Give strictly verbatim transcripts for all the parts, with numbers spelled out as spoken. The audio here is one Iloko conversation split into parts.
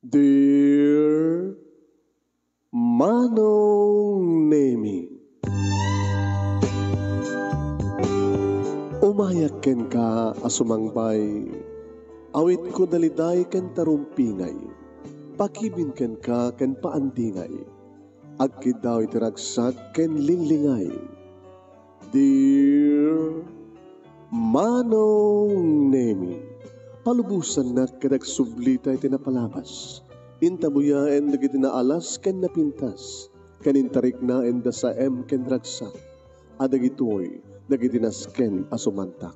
Dear Manong Nemi, umayak kenka a sumangbay, awitko daliday ken tarumpingay, pakibin kenka ken paandingay, agkiddaw iti ragsak ken linglingay. Dear Manong Nemi, palubosannak ket agsublita iti napalabas. Intabuyaen dagiti naalas ken napintas, ken intariknaenda saem ken ragsak, a dagitoy dagiti nasken a sumantak.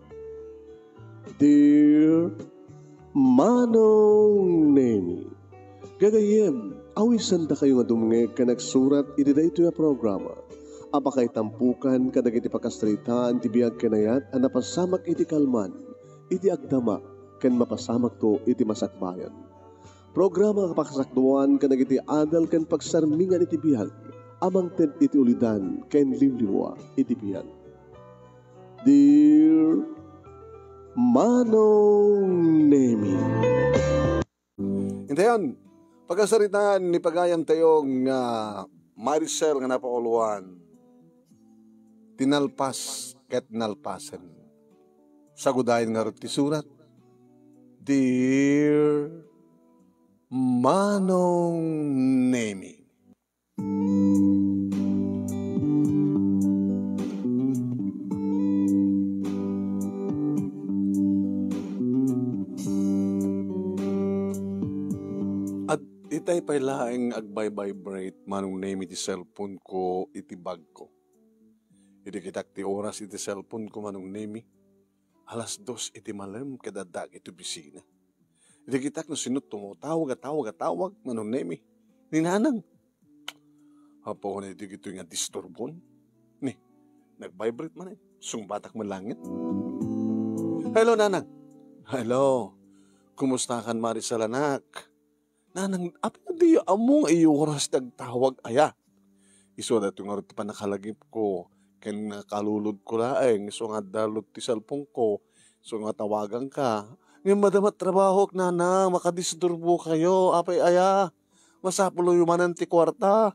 Dear Manong Neni, gagayyem, awisendakayo nga dumngeg ken agsurat iti daytoy a programa a pakaitampukan kadagiti pakasaritaan ti biag ken ayat a napasamak iti kalman, iti agdama, ken mapasamakto iti masakbayan. Programa nga pakasakduan kadagiti adal ken pagsarmingan iti biag a mangted iti ulidan ken liwliwa iti biag. Dear Manong Nemi. Intayon, pakasaritaan ni pagayamtayo nga Maricel nga napauluan, tinalpas ket nalpasen. Sagudayen ngarud ti surat, Dear Manong Nemi. At itay pay laeng agvibrate, Manong Nemi, ti cellphone ko iti bag ko. Idi kitak ti oras iti cellphone ko, Manong Nemi, alas dos iti malem ket addaak iti opisina. Idi kitak no sino tumawag a tawag a tawag, Manong Nemi. Ni Nanang. Apo, ni dagitoy nga disturbon. Ni, nag-vibrate man eh. Sungbatak man langit. Hello, Nanang. Hello. Kumusta kan, Maricel, anak? Nanang, apay nga di ammo nga iyuras ti agtawag aya? Isu daytoy ngarud ti pannakalagipko ken kalulodko laeng, isu nga adda load ti cellphone ko, isu nga tawaganka. Ngem madama ti trabahok, Nanang, makadisturbokayo. Apay aya? Masapulo manen ti kuarta.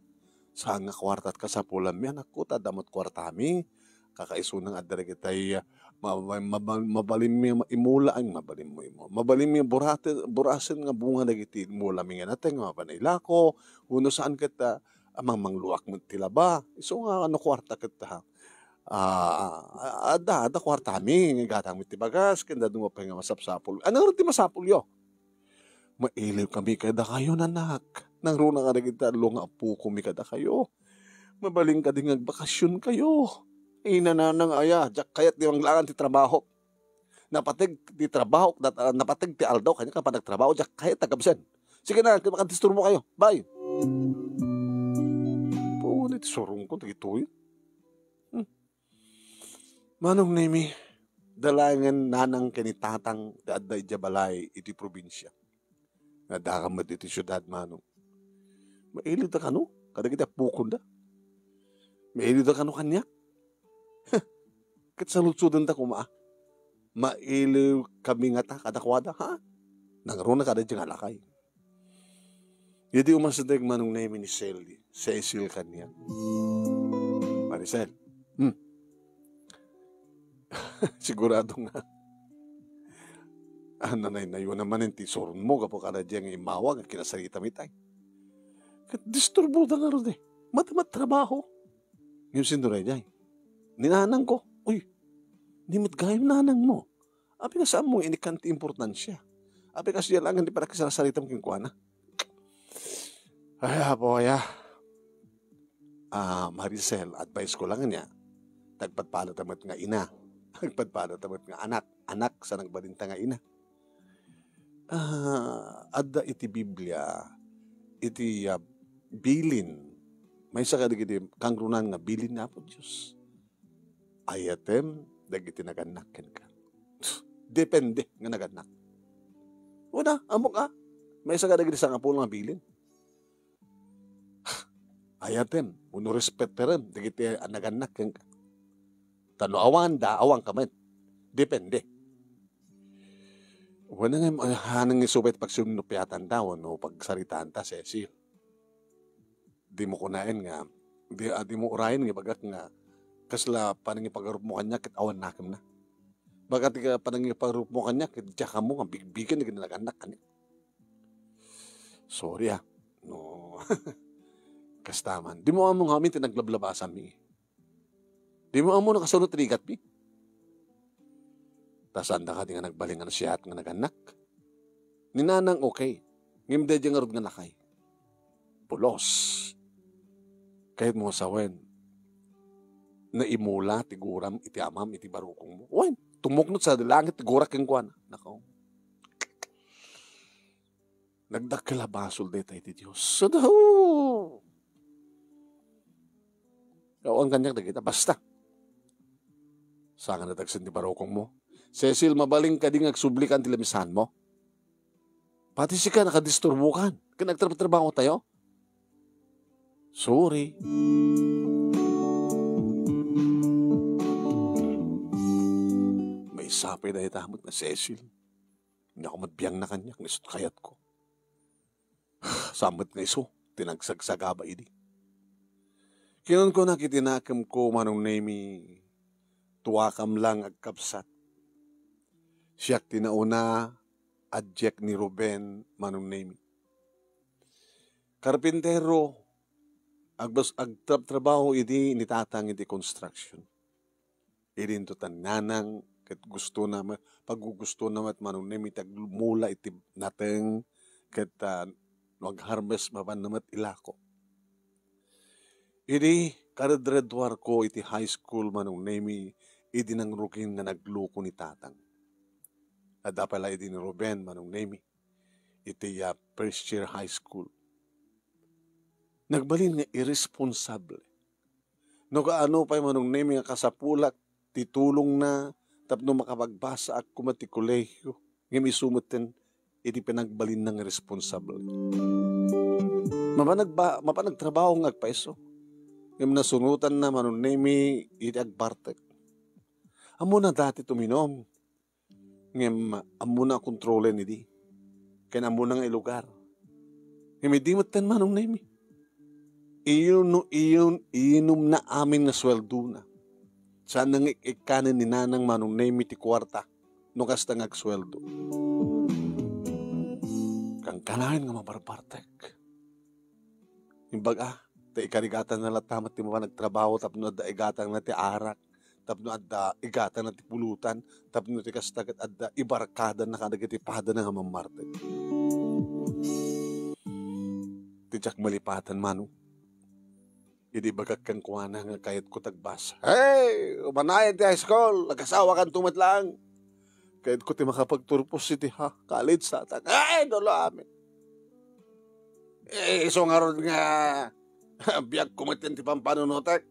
Saan nga kuarta ti kasapulanmi, anakko, ta adda met kuartami. Kakaisuna nga adda dagitay, ah, ma-, ma-, ma-, mabalinmi nga imula, ay, mabalinmo imula. Mabalinmi nga burate-, burasen nga bunga dagiti imulami nga nateng, mapan ilako, wenno saan ket, ah, a mangmangluak met ti laba. Isu nga no kuarta ket, ah, ah, adda, adda kuartami, nga igatangmi ti bagas, ken dadduma pay nga masapsapul. Ania ngarud ti masapulyo? Mailiwkami kadakayo, nanak. Nangruna kadagiti tallo nga apokomi kadakayo. Mabalin kadi nga agbakasionkayo. Ay, Nanang, aya, diak kayat ti manglangan ti trabahok. Napateg ti trabahok, nat-, ah, napateg ti aldaw, kaniak nga panagtrabaho, diak kayat ti agabsen. Sige na, makadisturbokayo. Bye. Puno ti surongko, dagitoy. Hmm. Manong Nemi, dalaengen nanang ken ni tatang ti adda idiay balay iti probinsia. Nga adda met iti siudad, Manong. Mailiwda kano kadagiti appokonda? Mailiwda kano kaniak? Ket saludsodenda koma, a. Mailiwkami ngata kadakuada, ha? Nangruna kada diay nga lakay. Idi umasideg, Manong Nemi, ni Cel-, Cecil kaniak. Maricel. Hmm. Sigurado nga. Ah, nanaynayonan manen ti suronmo gapu kada diay nga immawa nga kinasaritam itay. Ket disturboda ngarud, eh. Madama ti trabaho. Ngem sino daydiay? Ni nanangko. Uy, ni met gayam nanangmo. Apay nga saanmo nga inikkan ti importansia? Apay kasdiay laeng ti panakisarasaritam kenkuana? Ay, Apo, aya. Ah, Maricel, advice ko lang niya. Nagpadpadata met nga ina. Nagpadpadata met nga anak. Anak sa nagbalinta nga ina. Ah, adda iti Biblia, iti, ah, bilin. Maysa kadagiti kangrunan nga bilin ni Apo Dios. Ayatem dagiti nagannak kenka. Depende nga nagannak. Una, ammok a, maysa kadagiti sangapulo nga bilin. Ayatem, wenno respeterem dagiti nagannak kenka. Ta no awan da, awanka met. Depende. Wen nga, ah, hanang isu pay ti pagsinnupiatanta wenno pagsaritaanta, Cecil. Dimo kunaen nga, di, ah, dimo urayen nga ibagak nga kasla panangipagarupmo kaniak ket awan nakemna. Baga ti ka-, panangipagarupmo kaniak ket diak ammo nga bigbigen dagiti nag-annak kaniak. Sorry, ah. No. Kasta man. Dimo ammo nga amin ti naglablabasanmi. Dimo ammo no kasano ti rigatmi. Ta saanda kadi nga nagbalin nga nasehat nga nag-annak. Ni nanang okay. Ngem daydiay ngarud nga lakay. Pulos. Kayatmo nga sawen, naimula ti guram iti amam iti barukongmo. Wen, tumuknot sa langit ti gurak kenkuana. Nako. Nagdakkel a basol dayta iti Dios. Sadaw! Awan kaniak dagita. Basta. Saan nga natagsen ti barukongmo? Cecil, mabalin kadi nga agsublikan ti lamisanmo? Pati sika, nakadisturbokan. Ken nagtratrabaho tayo? Sorry. Maysa pay dayta met nga Cecil. Naku, met biangna kaniak, ni isut' kayatko. Saan met nga isu ti nagsagsagaba idi. Kinunkunak iti nakemko, Manong Nemi, tuakam lang agkabsat. Siak ti nauna, a diak ni Ruben, Manong Nemi. Karpintero, agbas-, agtrabtrabaho idi ni tatang iti construction. Idinto ta ni nanang, ket gustona met, pagugustona met Manong Nemi ti agmula iti nateng, ket, ah, no agharvest, mapanna met ilako. Idi karedreduarko iti high school, Manong Nemi, idi nangrugi nga nagluko ni tatang. Adda pay la idi ni Ruben, Manong Nemi, iti, ah, first year high school. Nagbalin nga irresponsable. No kaano pay, Manong Nemi, nga kasapulak ti tulongna tapno makapagbasaak koma ti kolehiyo, ngem isu metten iti pinagbalinna nga responsable. Mapan nagba-, mapan nagtrabaho nga agpaiso. Ngem nasunotanna, Manong Nemi, iti agbartek. Ammona dati ti uminum. Ngem ammona a kontrolen idi. Ken ammona nga ilugar. Ngem idi metten, Manong Nemi, iyon no iyon, inumna amin nga suweldona. Saan nga ik-, ikkanen ni nanang, Manong Nemi, ti kuarta no kasta nga agsueldo. Kankanayon nga mabarbartek. Imbaga, ta ikarigatanna latta met ti mapan agtrabaho tapno adda igatangna ti arak, tapno adda igatangna ti pulutan, tapno ti kasta ket adda ibarkadanna kadagiti padana nga mammartek. Ti diak malipatan, Manong, idi ibagak kenkuana nga kayatko ti agbasa. Hey! Umanayon ti high school, agasawakanto met laeng. Kayatko ti makapagturpos iti ha-, college, tatang. Ay, dolo amin. Eh, isu ngarud nga biagko met ti pampanunotek.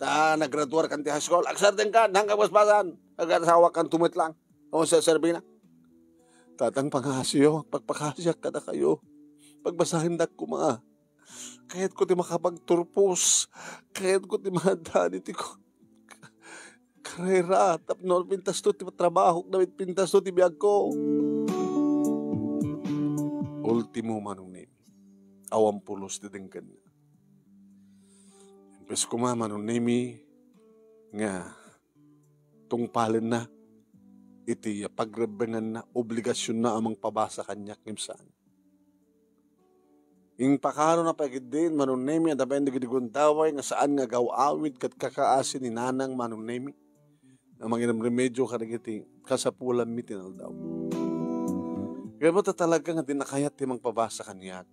Ta naggraduarkan ti high school. Agsardengkan, nang kabasbasan. Agasawakanto met laeng. O, sa serbina. Tatang, pangasiyo, pagpakasiak kadakayo. Pagbasaendak koma. Kayatko ti makapagturpos. Kayatko ti maaddan iti ko-, karera. Tapno pintasto ti trabahok, dagiti pintasto ti biagko. Ultimo, Manong Nemi. Awan pulos ti denggenna. Imbes koma, Manong Nemi, nga tungpalenna iti pagrebbenganna, obligasionna a mangpabasa kaniak ngem saan. Impakarona pay ketdin, Manong Nemi, a dapay dagiti gundaway nga saan nga agaw-awid ket kakaasi ni nanang, Manong Nemi, a mangirum remedio kadagiti kasapulanmi ti aldaw. Kaya mo ta talaga nga di nakayat ti mangpabasa kaniak.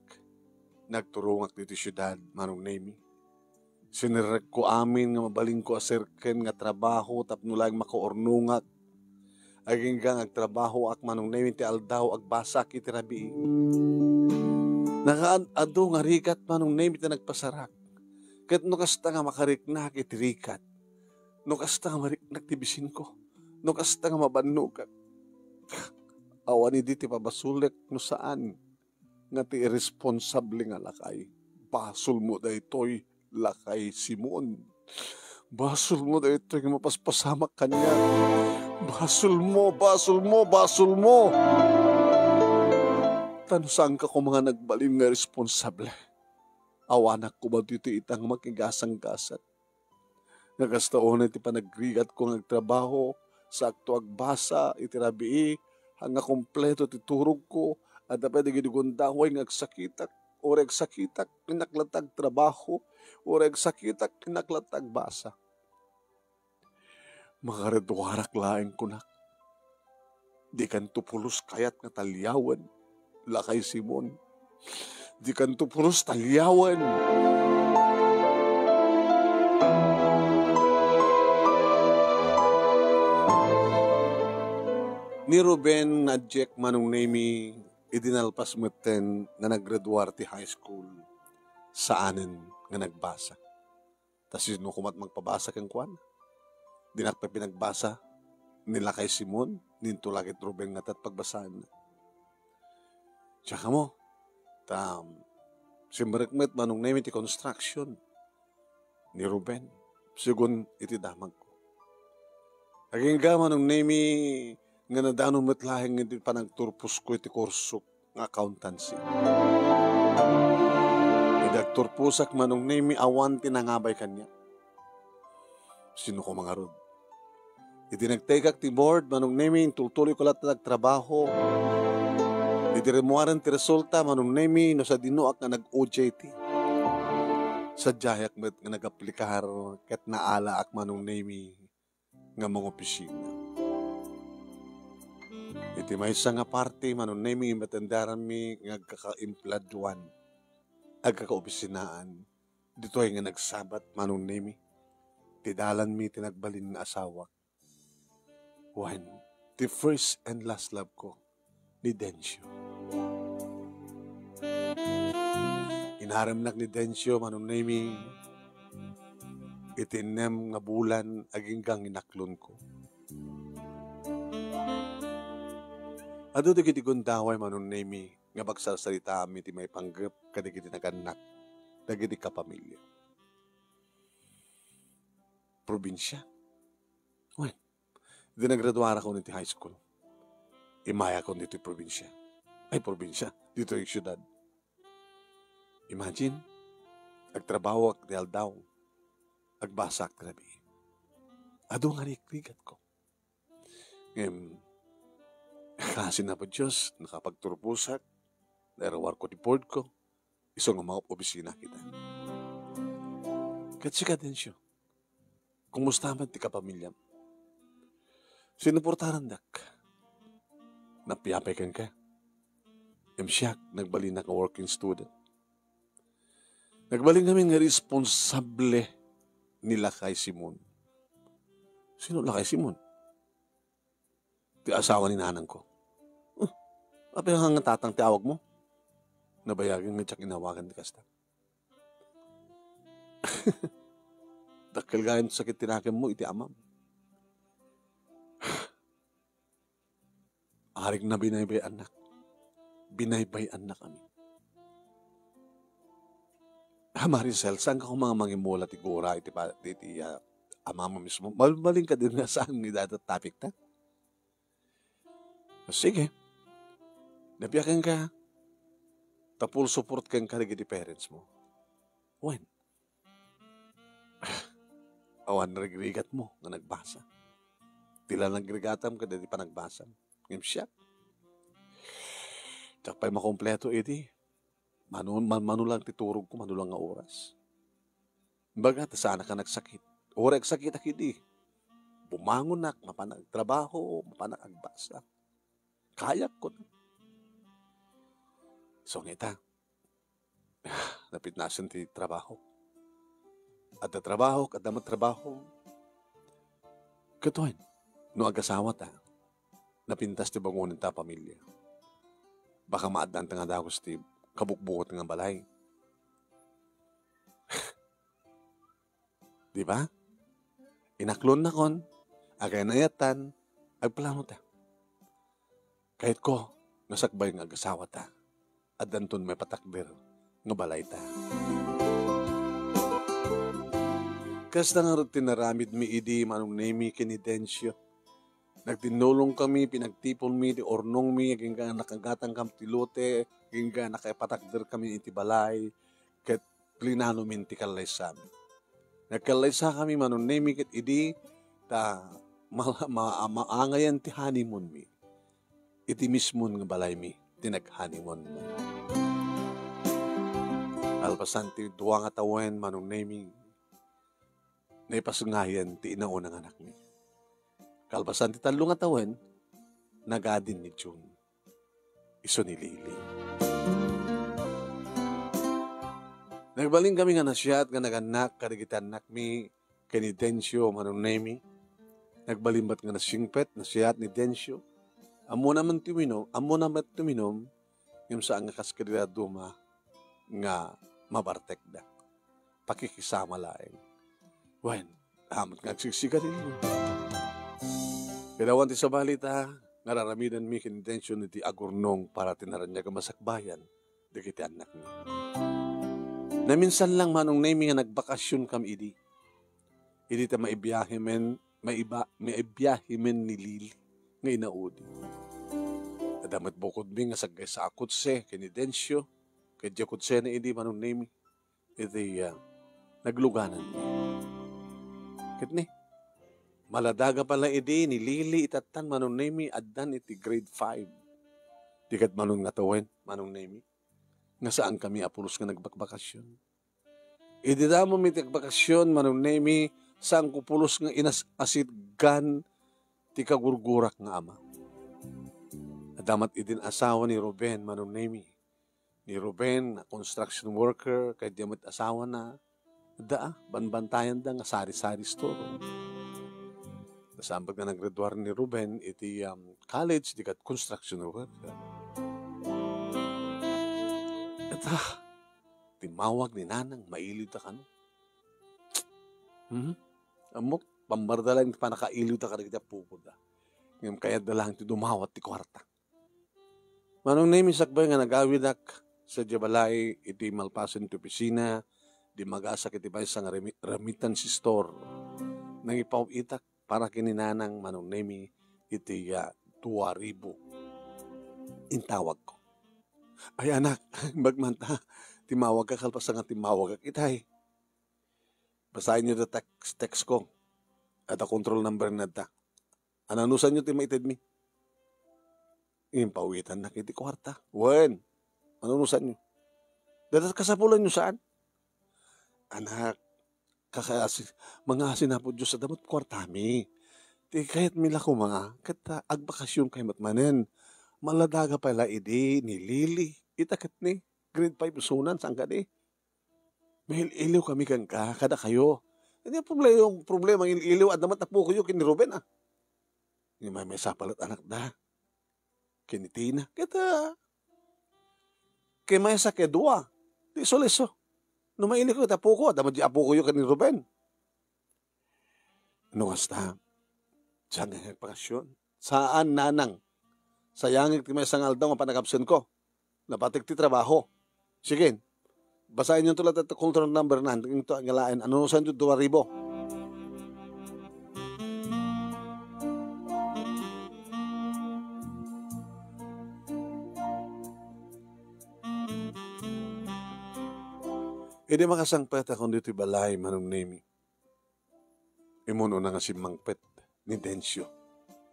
Nagturongak ditoy siudad, Manong Nemi. Sinerrekko amin nga mabalinko a serken nga trabaho tapno laeng makaurnongak. Agingga nga agtrabahoak, Manong Nemi, ti aldaw, agbasaak iti rabii. Nakaan-adu nga rigat, Manong Nemi, ti nagpasarak. Ket no kasta nga makariknak iti rigat, no kasta nga mariknak ti bisinko, no kasta nga mabannogak, awan idi ti pabasolek no saan nga ti irresponsable nga lakay. Basolmo daytoy, lakay Simon. Basolmo daytoy nga mapaspasamak kaniak. Basolmo, basolmo, basolmo! Ta no saanka koma nga nagbalin nga responsable, awanak koma ditoy ita nga makigasanggasat. Nga kasta unay ti panagrigatko nga agtrabaho, saakto agbasa iti rabii, haan nga kompleto ti turogko, adda pay dagiti gundaway nga agsakitak, uray agsakitak, innak latta agtrabaho, uray agsakitak, innak latta agbasa. Makaraduarak laeng kunak. Dikanto pulos kayat nga taliawen, Lakay Simon. Dikanto pulos taliawen. Ni Ruben nga adjek Manong Nemi, idi nalpas metten nga naggraduar ti high school, saanen nga nagbasa. Ta sino koma ti magpabasa kenkuana? Dinak pay pinagbasa ni Lakay Simon, ninto la ket Ruben ngata ti pagbasaenna. Diak ammo, ta, um, simrek met Manong Nemi ti construction ni Ruben, segun iti damagko. Agingga Manong Nemi nga nadano met laeng iti panagturposko iti kursok nga accountancy. Idi agturposak Manong Nemi, awan ti nangabay kaniak. Sino koma ngarud? Idi nagtaygak ti board, Manong Nemi, intultuloyko latta ti agtrabaho. Idi rimmuaren ti resulta, Manong Nemi, no sadinoak nga nag-O J T. Sadiayak met nga nagaplikar ket naalaak Manong Nemi nga mangopisina. Iti maysa nga parte, Manong Nemi, matenderanmi nga agkakaempleaduan, agkakaopisinaan. Ditoy nga nagsabat, Manong Nemi, ti dalanmi ti nagbalin nga asawak. Wen, ti first and last love ko, ni Dencio. Inaremnak ni Dencio, Manong Nemi, iti innem nga bulan agingga inaklonko. Adu dagiti gundaway, Manong Nemi, nga pagsarsaritaam iti maipanggep kadagiti nagannak, dagiti kapamilya. Probinsia. Wen, idi nagraduarakon iti high school, immayakon ditoy probinsia. Ay, probinsia, ditoy siudad. Imagine, agtrabahoak ti aldaw, agbasaak ti rabii. Adu nga rigrigatko. Ngem, kaasi na pay Dios, nakapagturposak, nairuarko ti boardko, isu nga mangopisina kita. Ket sika, Dencio, kumusta met ti kapamiliam? Sinuportarandak. Napiapay kenka. Ngem siak, nagbalinak nga working student. Nagbalin ngamin nga responsable ni Lakay Simon. Sino Lakay Simon? Ti asawa ni nanangko. Huh, apay nga tatang ti awagmo? Nabayagen nga diak inawagan ti kasta. Dakkel gayam ti sakit ti nakemmo iti amam. Arik na binaybay-annak. Binaybay-annak amin. Ah, Maricel, saanka koma nga mangimula ti gura iti pa-, iti, ah, amam mismo? Mal-, malinka din nga saan nga dayta topic ta? Sige. Napiaken ka. Ta full support kenka dagiti parents mo. Wen? Awan rigrigatmo nga nagbasa. Ti la nagrigatam kadagiti panagbasam. Ngem siak, diak pay makompleto idi. Mano, man-, mano lang ti turogko, mano lang nga oras. Baga, ta saanak a nagsakit. Uray agsakitak idi, bumangonak, mapanak agtrabaho, mapanak agbasa. Kayakon. So, ngata, napitnasen ti trabaho. Adda trabaho, adda met trabaho. Ket wen, no agasawata, napintas ti bangonen ta a pamilia. Baka maaddanta nga dagus ti kabukbukot nga balay. Di ba? Inaklonnakon, agay-ayatan, agplanota. Kayatko nga sakbay nga agasawata, addanton maipatakder nga balayta. Kasta ngarud ti naramidmi idi, Manong Nemi, ken ni Dencio. Nagtinnulongkami, pinagtiponmi ti urnongmi, agingga nakagatangkami ti lote, agingga nakaipatakderkami iti balay, ket linanomin ti kallaysami. Nagkallaysakami, Manong Nemi, ket idi ta ma-, ma-, maangayan ti honeymoonmi. Iti mismon nga balaymi ti nag-honeymoon. Kalpasan ti dua nga tawen, Manong Nemi, naipasngayan ti inauna nga anakmi. Kalpasan ti tallo nga tawen, nagadin ni June. Isu ni Lily. Nagbalinkami nga nasayaat nga nagannak kadagiti annakmi ken ni Dencio, Manong Nemi. Nagbalin met nga nasingpet, nasayaat ni Dencio. Ammona man ti uminum, ammona met ti uminum, ngem saan nga kas kadagiti dadduma nga mabartekda. Pakikisama laeng. Wen, amat nga agsigsigad idi. Kadawan ti sabali ta, nga ar-aramidenmi ken ni Dencio iti agurnong para ti naraniag a masakbayan dagiti annakmi. Naminsan lang, Manong Nemi, nga nagbakasionkami idi. Idi ta maibiahe men, maiba-, maibiahe men ni Lily nga inaudi. Adda met bukodmi nga saggaysa a kotse ken ni Dencio, ket diay kotsena idi, Manong Nemi, iti, ah, naglugananmi. Ket ni, maladaga pay la idi ni Lily itattan, Manong Nemi, addan iti grade five. Di ket Manong nga tawen, Manong Nemi, nga saankami a pulos nga nagbakbakasyon. Idi damam iti agbakasyon, Manong Nemi, saanko pulos nga inas-asitgan ti kagurgurak nga ama. Adda met idin asawa ni Ruben, Manong Nemi. Ni Ruben, nga construction worker, ket diay met asawana, adda, ah, banbantayanda nga sari-sari store. Nasabat nga naggraduar ni Ruben iti, um, college, di ket construction worker. Ita, timmawag ni Nanang, mailiw ta kano. Hmm? Ammok, pambarda lang ti pannakailiw ta kadagiti appoda. Ngem kayatda lang ti dumawat ti kuarta. Manong Nemi, sakbay nga nagawidak sadiay balay iti malpasen ti opisina, dimmagasak iti maysa nga remi-, remittance store. Nangipaw-itak para ken ni Nanang, Manong Nemi, iti, ah, dua ribu. Intawagko. Ay, anak, imbag man ta, timmawagka kalpasan nga timmawagak itay. Basaenyo ta text, text ko. Adda control number na ta. Ananusanyo ti maitedmi? Impawitannak iti kuarta. Wen, ananusanyo? Dadat kasapulanyo saan? Anak, kakaasi-, mangngaasin Apo Dios, adda met kuartami. Ti kayatmi la koma, ket, ah, agbakasionkami met manen. Maladaga pay la idi ni Lily. Ita ket ni, grade five isunan, saan kadi? Mail-iliwkami kenka, kadakayo. Ania problema, problema, il-iliw, adda met apokoyo ken ni Ruben, ah. Ni may, maysa pay la't anakda. Ken ni Tina. Ket, ah, ken maysa ket dua. Di isu la isu. No mailiwko iti apoko, adda met diay apokoyo ken ni Ruben. No kasta, saan nga agpakasyon? Saan, Nanang. Sayangek ti maysa nga aldaw nga panagabsenko. Napatik ti trabaho. Sige, basaenyo to latta ti control number na, into nga lain. Ananusanyo dua ribu? Idi makasangpetakon ditoy balay, Manong Nemi, immun-una nga simmangpet ni Dencio.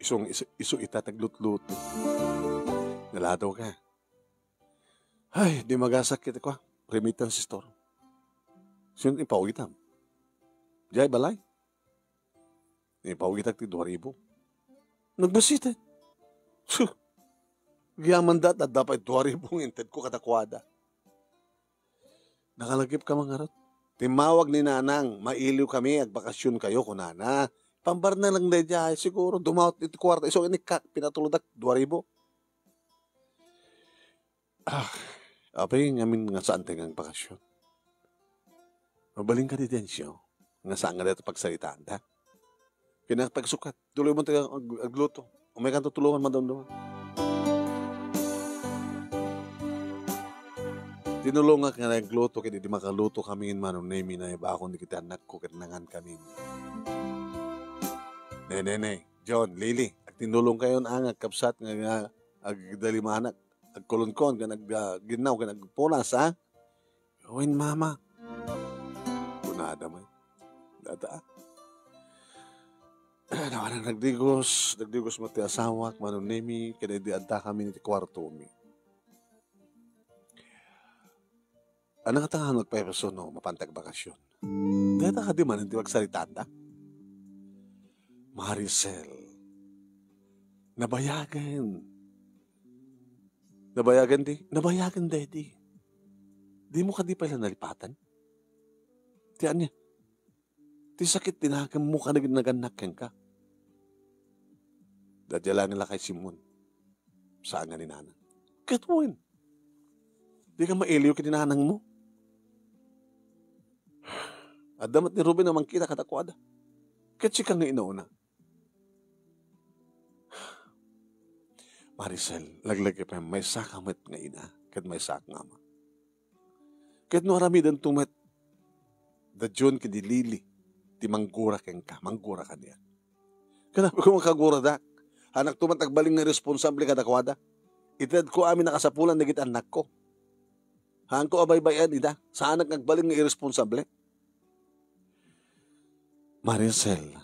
Isu nga isu, isu ita ti aglutluto. Naladaw ka. Ay, dimmagasak iti kua, remittance store. Sino ti impawitam? Diay balay. Impawitak ti dua ribu. Nagbassit. Su. Agyamanda, adda pay dua ribu nga intedko kadakuada. Nakalagipka man ngarud. Timmawag ni Nanang, mailiwkami, agbakasionkayo, kunana. Pambarna lang daydiay, siguro, dumawat iti kuarta, isu inikka, pinatulodak, dua ribu. Ah, apay ngamin nga saan ti nga agbakasyon? Mabalin kadi, Dencio, nga saan nga dayta pagsaritaanta? Kinapagsukat, tuloy mo tayo ag-, agluto. Umay kanto tulungan, madamdama. Tinulongak nga nagluto, ket idi makaluto kami, Manong Nemi, naibakon dagiti annakko, ket nangan kami. Ne, ne, ne. John, Lily, Tinulongkayon a nga agkabsat nga, nga agdalimanak, agkulongkon, ken ag-, ah, ginnaw, ken agpunas, ha? Wen, Mama. Kunada met. Data, ah. Nawanan nagdigos, nagdigos met ti asawak, Manong Nemi, ken idi adda kami iti kuartomi. Ania ngata nga agpaipaso no mapan ti agbakasyon? Dayta kadi manen ti pagsaritaanda? Maricel, nabayagen. Nabayagen di? Nabayagen, Daddy. Dimo kadi pay la nalipatan? Ti ania? Ti sakit ti nakemmo ken nagannak kenka. Dadya laeng lakay Simon. Saan nga ni nanang. Ket wen, di ka mailiw ken ni nanangmo. Adda met ni Ruben a mangkita kadakuada. Ket sika nga inauna. Maricel, laglagipem, maysaka met nga ina, ket maysak nga ama. Ket no aramidento met, da John ken di Lily, ti manggura kenka, manggura kaniak. Ket apay koma kaguradak? Haanakto met agbalin nga iresponsable kadakuada. Itedko amin a kasapulan dagiti annakko. Haanko a baybay-an ida. Saanak nga agbalin nga iresponsable. Maricel,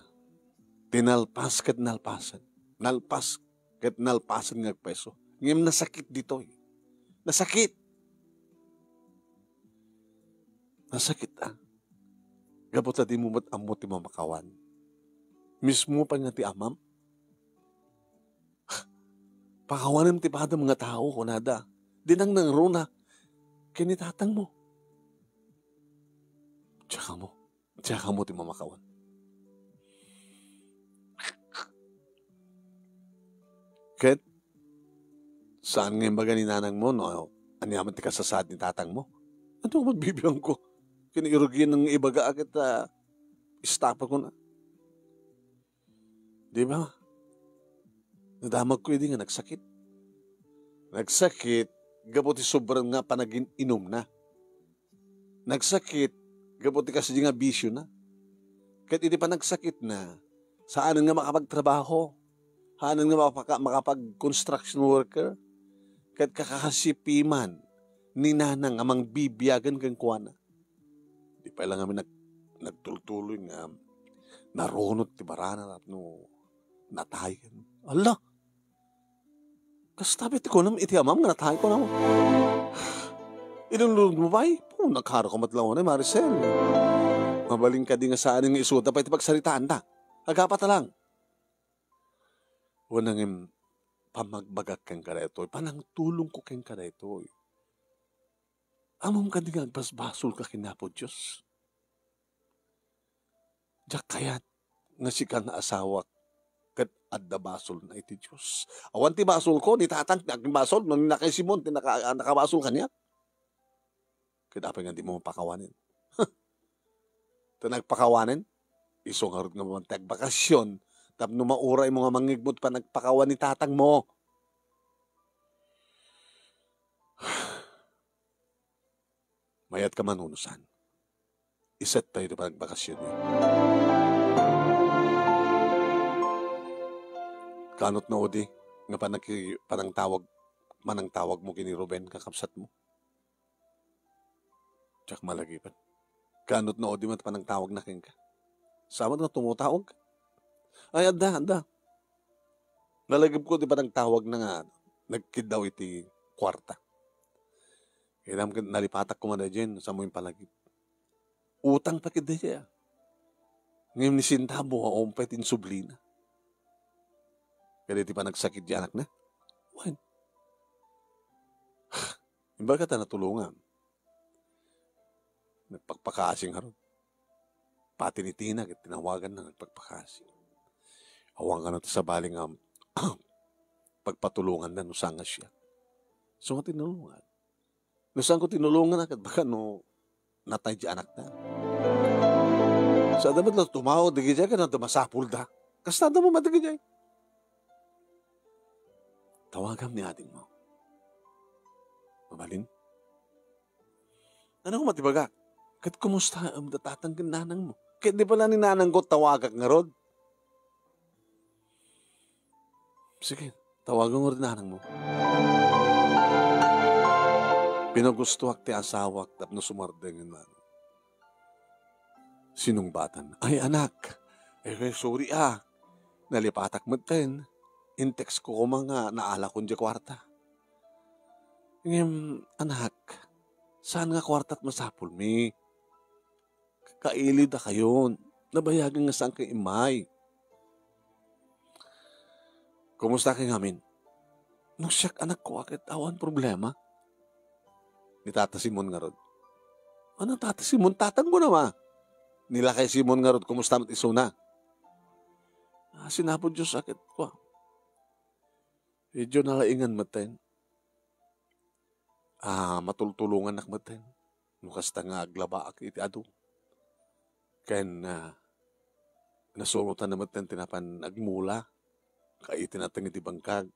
ti nalpas ket nalpasen. Nalpas ket nalpasen nga agpayso. Ngem nasakit ditoy. Nasakit. Nasakit, ah. Gapu ta dimo met ammo ti mamakawan. Mismo pay nga ti amam. Pakawanem ti padam nga tao, kunada. Dinang nangruna ken ni tatangmo. Diak ammo. Diak ammo ti mamakawan. Ket, saan nga imbaga ni nanangmo no ania met ti kasasaad ni tatangmo? Ania met bibiangko? Ken irugian nga ibaga ket, ah, istapakon. Di ba? Nadamagko idi nga nagsakit. Nagsakit gapu ti sobran nga panagin-inumna. Nagsakit gapu ti kasdi nga bisiona. Ket iti panagsakitna, saanen nga makapagtrabaho. Saanen nga makapaka-, makapag-construction worker. Ket kakasipiman ni nanang a mangbibiagen kenkuana. Di pay la ngamin nag-, nagtultuloy nga narunot ti barana tapno natay. Ala! Kasta met ti kunam iti amam nga natay, kunam. Ilunlunod mo pay? Pun, nagkaro ka met launay, Maricel. Mabalin kadi nga saan nga isuda pay ti pagsaritaanda. Agapata lang. Wen, ngem, pamagbagak kenka daytoy, panangtulongko kenka daytoy. Ammom kadi nga agbasbasolka ken Apo Dios? Diak kayat nga sika nga asawak ket adda basolna iti Dios. Awan ti basolko, ni tatang ti agbasol, no ni Lakay Simon ti naka-, nakabasol kaniak. Ket apay nga dimo mapakawanen? Ta nagpakawanen, isu ngarud nga mapan ti agbakasyon tapno mauray mo nga mangngegmo ti panagpakawan ni tatangmo. Mayat ka manunusan. Iset tayo ti panagbakasyon. Kanot na udi nga panaki-, panangtawag, manangtawag mo kini Ruben, kakabsat mo? Diak malagipen. Kanot na udi met panangtawag na kenka. Samat nga tumutawag? Ay, adda, adda. Nalagipko ti panagtawag na nga nagkiddaw iti kuarta. Kaya nalipatak koma daydiay, sa mo yung palagip. Utang pa kiddaw, ah. Ngayon ni sintabo, awan pay ti insublina. Kaya iti panagsakit di anak na. Wen. Imbaga ta natulungan. Nagpakpakasi ngarud. Pati ni Tina, ket tinawagan na, nagpakpakasi. Awan ka na ti sabali nga pagpatulungan na no saan nga siak. So nga tinulungan. No saan ko tinulungan na, ket baka no natay di anak na. Sa damit lang tumawag, di gijay ka na masapul da. Kasta da mo madagidiay. Tawagam ni ading mo. Mabalin? Ano ko matibagak? Ket kumusta am da tatang ken nanang mo? Ket di pala ni nanang ko tawagak ngarud? Sige, tawagan mo rin nanang mo. Pinagustuak ti asawak tapno sumardeng man. Sinungbatan, "Ay, anak, eh, sorry, ah. Nalipatak metten. In-text ko koma nga naalakon diay kuarta. Ngem, anak, saan nga kuarta ti masapulmi? Kailidakayon. Nabayagen nga saankayo immay." "Kumusta kay ngamin?" "No siak, anakko, a ket awan problema." Ni Tata Simon ngarud. "Ano, Tata Simon? Tatangmo naman." Ni Lakay Simon ngarud, kumusta met isuna? "Ah, sinapulo Dios a ket kua. Medyo nalaingan metten. Ah, matultulongannak metten no kasta nga aglabaak iti adu. Ken, ah, nasurotan na metten ti napan agmula, ka iti nateng iti bangkag.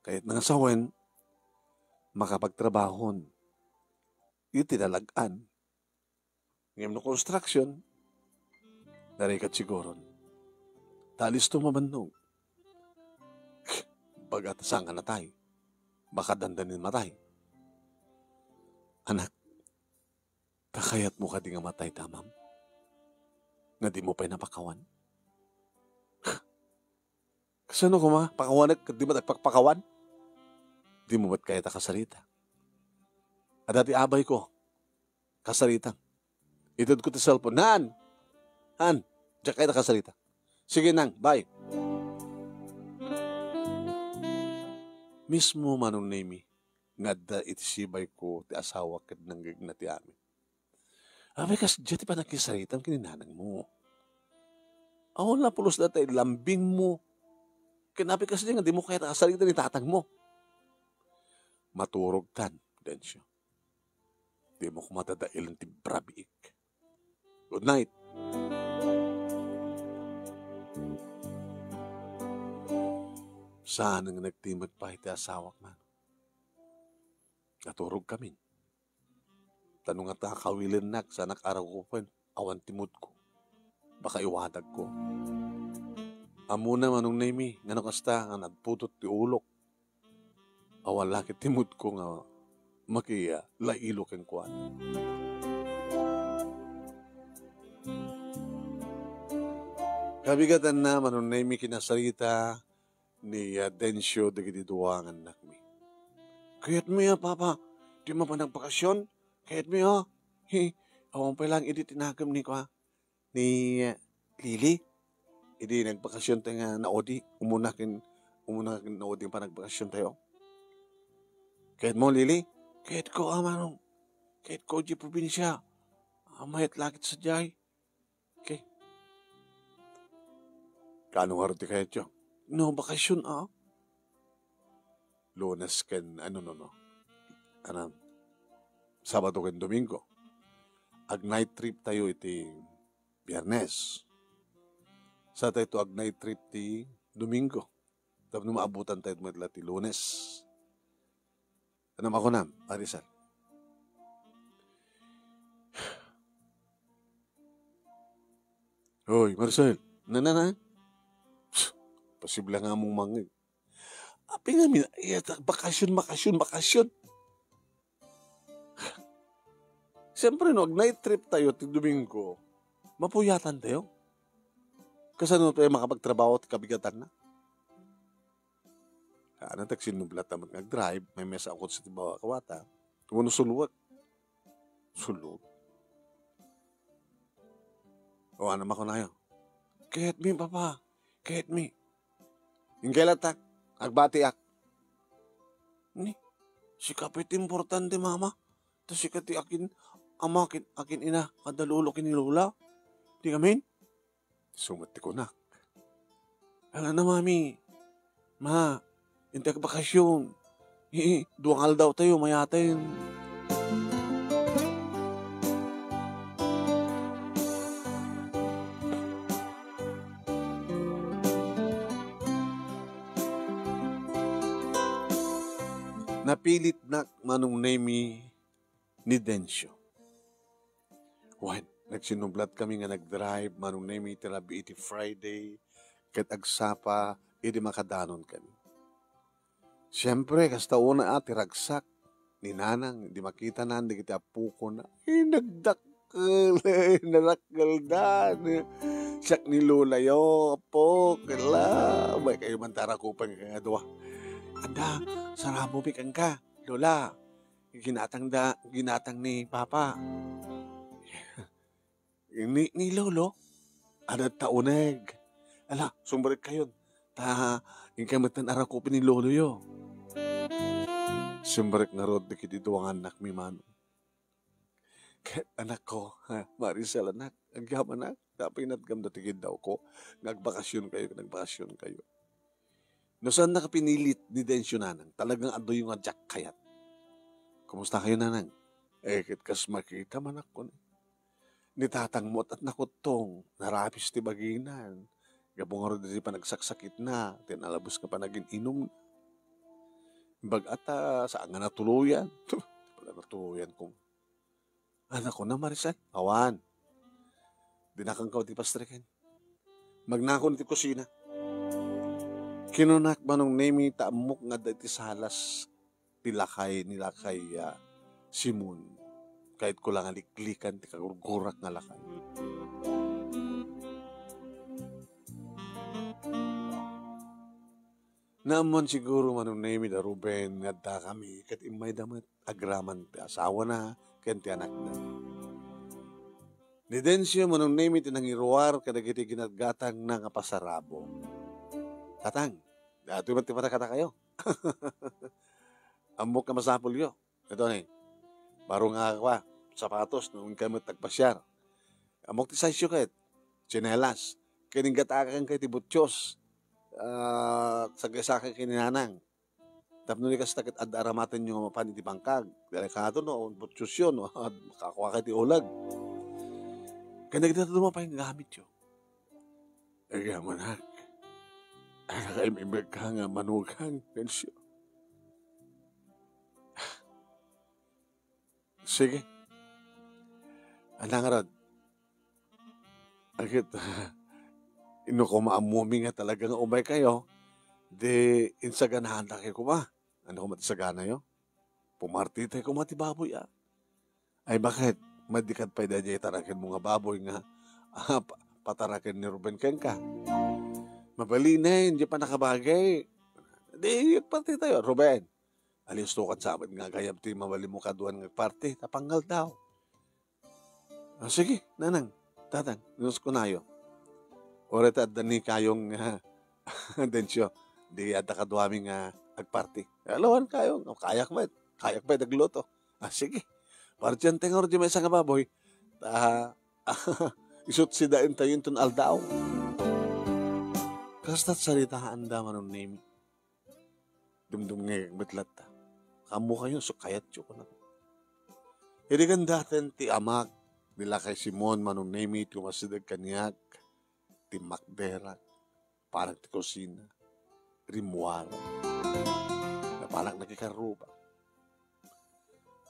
Kayatna nga sawen, makapagtrabahon iti nalag-an. Ngem no construction, narigat siguron. Ta alisto mabannog. Baga ta saan nga natay. Baka dandanin matay." "Anak, ta kayatmo kadi nga matay ti amam? Nga dimo pay napakawan?" "Kasano koma? Pakawanek ket di met agpakpakawan? Dimo met kayat a kasarita. Adda ti abayko. Kasarita. Itedko ti cellphone. Naan! Han, diak kayat a kasarita. Sige nang, bye." Mismo, Manong Nemi, nga adda iti sibayko ti asawak ket nanggegna ti amin. Apay kasdiay ti panagkinsaritam ken ni nanangmo? Awan la pulos dayta lambingmo. Ken apay kasdiay nga dimo kayat a kasarita ni tatangmo? Maturogtan, Dencio. Dimo koma dadailen ti brabiik. Good night. Saan nga nagtimek pay ti asawak man. Naturogkamin. Ta no ngata kawilennak, saanak a ragupen, awan ti moodko. Baka iwadagko. Ammona, Manong Nemi, nga no kasta nga nagputot ti ulok. Awan la ket ti moodko nga makilailo kenkuana. Kabigatanna, Manong Nemi, kinasarita ni, ah, Dencio dagiti dua nga annakmi. "Kayatmi a, Papa, ti mapan agbakasyon? Kayatmi a. He, awan pay laeng idi ti nakemmi," kua, ni, ah, Lily. Idi nagbakasyon tayo nga naudi, umuna ken, umuna ken naudi nga panagbakasyon tayo. "Kayatmo, Lily?" "Kayatko, Manong. Kayatko diay probinsia. Ah, mayat la ket sadiay." Okay. Kaano ngarud ti kayatyo? No, bakasyon, ah. Lunes ken, ano, no, no. Ano, Sabado ken Domingo. Ag-night trip tayo iti Biyernes. Sa tayo to ag-night trip ti Domingo. Tapno maabutan tayo met la ti Lunes. Ano makunam, Marisol? Hoy, Marisol. Nanana? Psst, posible nga among mangeg. Apay ngamin, iya, ta-, bakasyon, bakasyon, bakasyon. Siyempre, no, ag-night trip tayo ti Domingo, mapuyatan tayo. Kasano tayo makapagtrabaho ti kabigatanna? Haan, ta agsinnublat ta met nga ag-drive, may mesa ako sa tibawa kawata. Wano sulwek. Sulwek. O, ano makunayo? Kayatmi, Papa. Kayatmi. Ingkay latta, agbatiak. Ni, sika pay ti importante, Mama. Ta sika ti akin ama, akin, akin ina, kada lolo ken ni lola. Di ngamin? Isu met ti kunak. Ala na, Mami. Ma, intek bakasyon. Ii, dua nga aldaw tayo, mayaten. Napilitnak, Manong Nemi, ni Dencio. Wen, nagsinnublat kami nga nag-drive, Manong Nemi, ti rabii iti Friday, ket agsapa idi makadanon kami. Siempre, kasta unay a ti ragsak ni Nanang idi makitana dagiti appokona. Ay, nagdakkel, ay, nadakkelda. Siak ni Lolayo, Apok, kala, umay kayo man ta arakupen nga dua. Adda, sarabomi kenka, Lola. Ginatangda, ginatang ni Papa. Ni, ni Lolo, adda ta uneg. Ala, sumrekkayon. Ta, inkay metten arakupen ni Loloyo. Sumrek ngarud dagiti dua nga annakmi, Manong. Ket, anakko, ha, Maricel, anak, agyamanak, ta pinatgam dati kiddawko, nga agbakasionkayo, nga agbakasionkayo. No saannak a pinilit ni Dencio, Nanang, talagang aduyo nga diak kayat. Kumusta kayo, Nanang? Eh, ket kas makita, manakko ni. Ni tatang met, at nakuttong, narapis ti bagina. Gapu ngarud iti panagsaksakitna, ti nalabes nga panagin-inum. Imbag-at a, saan nga natuloyan. Pala natuloyan kong. Anak ko na, Maricel? Awan. Dinakan ka ti pastreken. Magnakon iti kusina. Kinunak, Manong Nemi, ta ammok nga adda iti salas ti lakay ni lakay, ah, Simon. Kayatko la nga liklikan ti kagurgurak nga lakay. Naammoan siguro, Manong Nemi, da Ruben nga adda kami, ket immayda met agraman ti asawana ken ti anakna. Ni Dencio, Manong Nemi, ti nangiruar kadagiti ginatgatangna nga pasarabo. Tatang, datoy met ti pata kadakayo. Ammok nga masapulyo. Ito ni, baro nga kua, sapatos, no, inkay met nagpasiar. Ammok ti sizeyo ket, tsinelas. Ken inggatakan kay ti butios. Ah, sagsakan ken ni Nanang. Tapno di kasta ket adda aramatenyo nga mapan iti bangkag. Delikado, no, butiosyo, no, makakuakay ti uleg. Ken dagiti dadduma pay nga gamityo. Agyamanak, anak, ay, imbag ka nga manugang, Dencio. Sige. Anang ngarud? Agit, no koma ammomi nga talaga nga umay kayo, di insaganaan ta kayo koma. Ano koma ti saganayo? Pumartitay koma ti baboy, ah. Ay, baket? Madikad pay daydiay tarakenmo nga baboy nga, ah, pa-, pataraken ni Ruben kenka. Mabalinen, di pa nakabagay. Di, partitayo, Ruben. Alisto kan sabad nga agayab ti mabalinmo kaduan nga agparti, ta pangngaldaw. Ah, sige, Nanang, Tatang, nus kunayo. Uray ta adda ni kayong, ah, Dencio, di adda kaduami nga agparti. Alawan kayo, kayak met, kayak met agluto. Ah, sige. Partian tayo nga maysa nga baboy. Ta, isut sidaentayo inton aldaw. Kasta't saritaanda, Manong Nemi. Dumdumngeg met latta. Ammokayo, isu kayatyo, kunana. Idi kandaten ti amak, ni lakay Simon, Manong Nemi, ti umasideg kaniak, timmakderak, panak ti kusina, rimmuar. Napanak nakikarruba.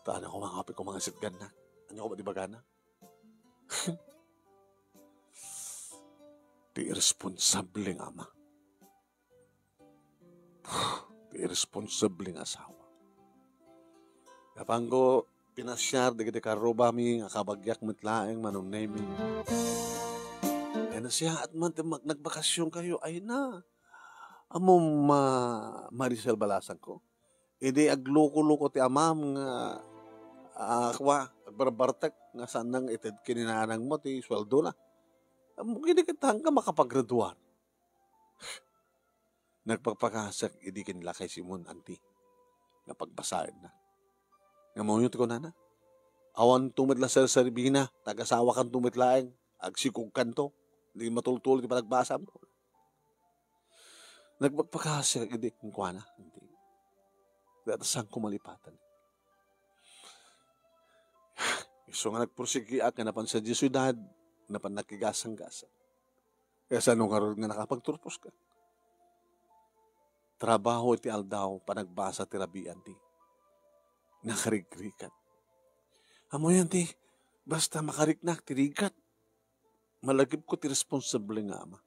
Ta ania koma nga apay koma nga sitgannak? Ania koma ti bagana? Ti irresponsable nga ama. Ti irresponsable nga asawa. Napanko pinasiar dagiti karrubami nga kabagiak met laeng, Manong Nemi. Ay, nasiaat man ti mag-, nagbakasyon kayo. Ay na. Ammom, ah, Maricel, balasangko. Idi agluko-luko ti amam nga, ah, kua, agbarbartek nga saan nga ited ken ni nanangmo ti sueldona. Ammok idi ket saan ka makapagraduar. Nagpakpakasiak idi ken lakay Simon, anti, nga pagbasaenna. Nga amoyo ti kunana, awanto met la serserbina, ta agasawakanto met laeng, agsikogkanto, di matultulo ti panagbasam. Nagpakpakasiak idi kenkuana, anti. Datasanko malipatan. Isu nga nagpursigiak nga napan sadiay siudad, napan nakigasanggasang. Kasano ngarud nga nakapagturposka? Trabaho iti aldaw, panagbasa ti rabii, anti. Nakarikrikat. Ammoyo, anti, basta makariknak ti rigat, malagipko ti responsable nga ama.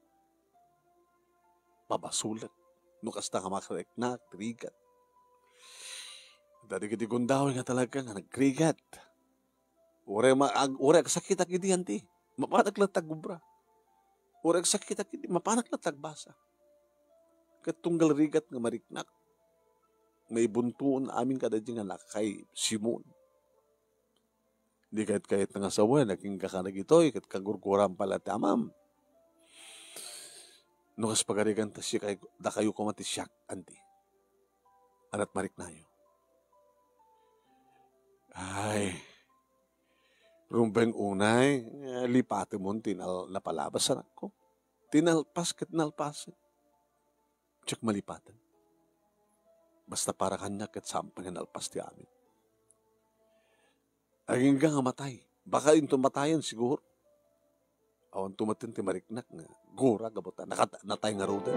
pabasolek no kasta nga makariknak ti rigat. Dagiti gundaway nga talaga nga nagrigat. Uray ma-, ag-, uray agsakitak idi anti, mapanak latta agubra. Uray agsakitak idi, mapanak latta agbasa. Ket tunggal rigat nga mariknak, maibuntoen amin kadaydi nga lakay Simon. Di ket kayatna nga sawen, agingga kadagitoy, ket kagurguram pay la ti amam. No kas pagarigan ta siak, dakayo koma ti siak, anti. Ania't mariknayo? Ay, rumbeng unay, eh, lipatemon ti nal-, napalabas, anakko. Ti nalpas ket nalpasen. Diak malipaten. Basta para kaniak ket saan pay nga nalpas ti amin. Agingga nga matay. Baka inton matayen siguro. Awan to met ti mariknak nga gura gapu ta nakat-, natay ngaruden.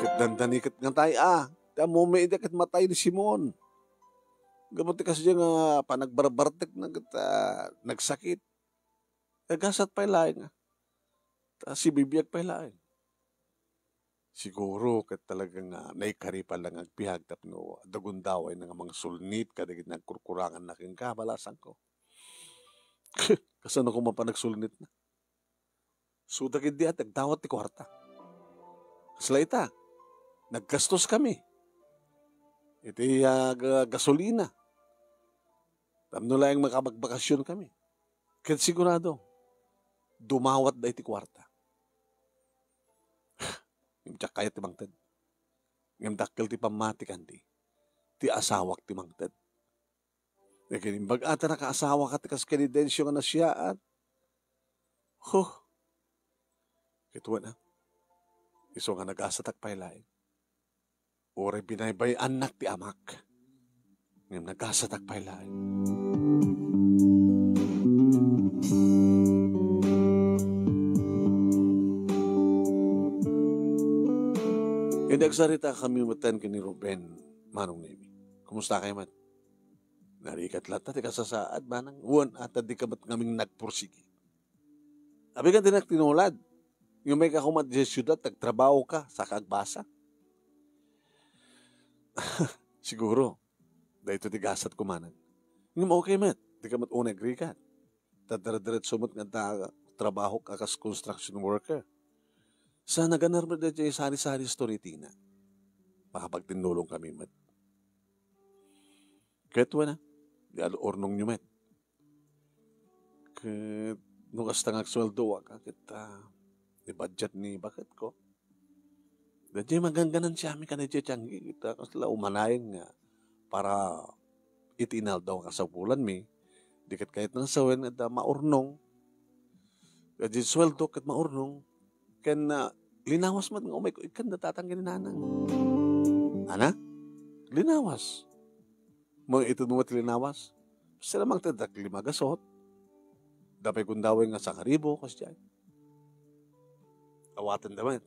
Ket dandani ket natay, a. Ti ammom idi ket matay ni Simon. Gapu ti kasdiay nga panagbarbartekna ket, ah, nagsakit. Nagasat pay laeng, a. Ta sibibiag pay laeng. Siguro ket talaga nga naikari pay la nga agbiag tapno adda gundawayna nga mangsulnit kadagiti nagkurkuranganna kenka, balasangko. Kasano koma panagsulnitna? Suda ketdi a ti agdawat ti kuarta. Kasla ita, naggastoskami iti, ah, ga-, gasolina. Tapno laeng makabagbakasionkami. Ket sigurado, dumawatda iti kuarta. Ngem diak kayat ti mangted. Ngem dakkel ti pammati, kanti, ti asawak ti mangted. Nagin imbag-a ta nakaasawaka ti kas ken ni Dencio nga nasiaat. Huh. Ket wen, a, isu nga nagasatak pay laeng. Uray binaybay-annak ti amak, ngem nagasatak pay laeng. Idi agsaritakami metten ken ni Ruben, Manong Nemi, kumustakay met? Narigat latta ti kasasaad, manang, wen a ta dika met ngamin nagpursigi. Abigan ti nagtinulad. Ngem mayka koma idiay siudad, agtrabahoka, saka agbasa. Siguro, daytoy ti gasatko, manang. Ngem okay met, dika met unay agrigat. Ta dire-diretso met nga adda trabahok a kas construction worker. Sa naganar met daytoy sari-sari store iti ina. Makapagtinnulongkami met. Ket wen a, di alu-, urnongyo met. Ket no kasta nga agsueldoak, a, ket, a, ibudget ni baketko. Daydiay magangganansyaami kadaydiay tianggi, ket, a, kasla umanayen nga para iti inaldaw nga kasapulanmi, di ket kayatna nga sawen nga adda maurnong. Daydiay sueldo ket maurnong. Ken, a, linawas met nga umayko ikkan da tatang ken ni nanang. Ana? Linawas. Mo ited mo met linawas. Sila mangted dak lima gasot. Adda pay gundaway nga sangaribu, kasdiay. Awatenda met.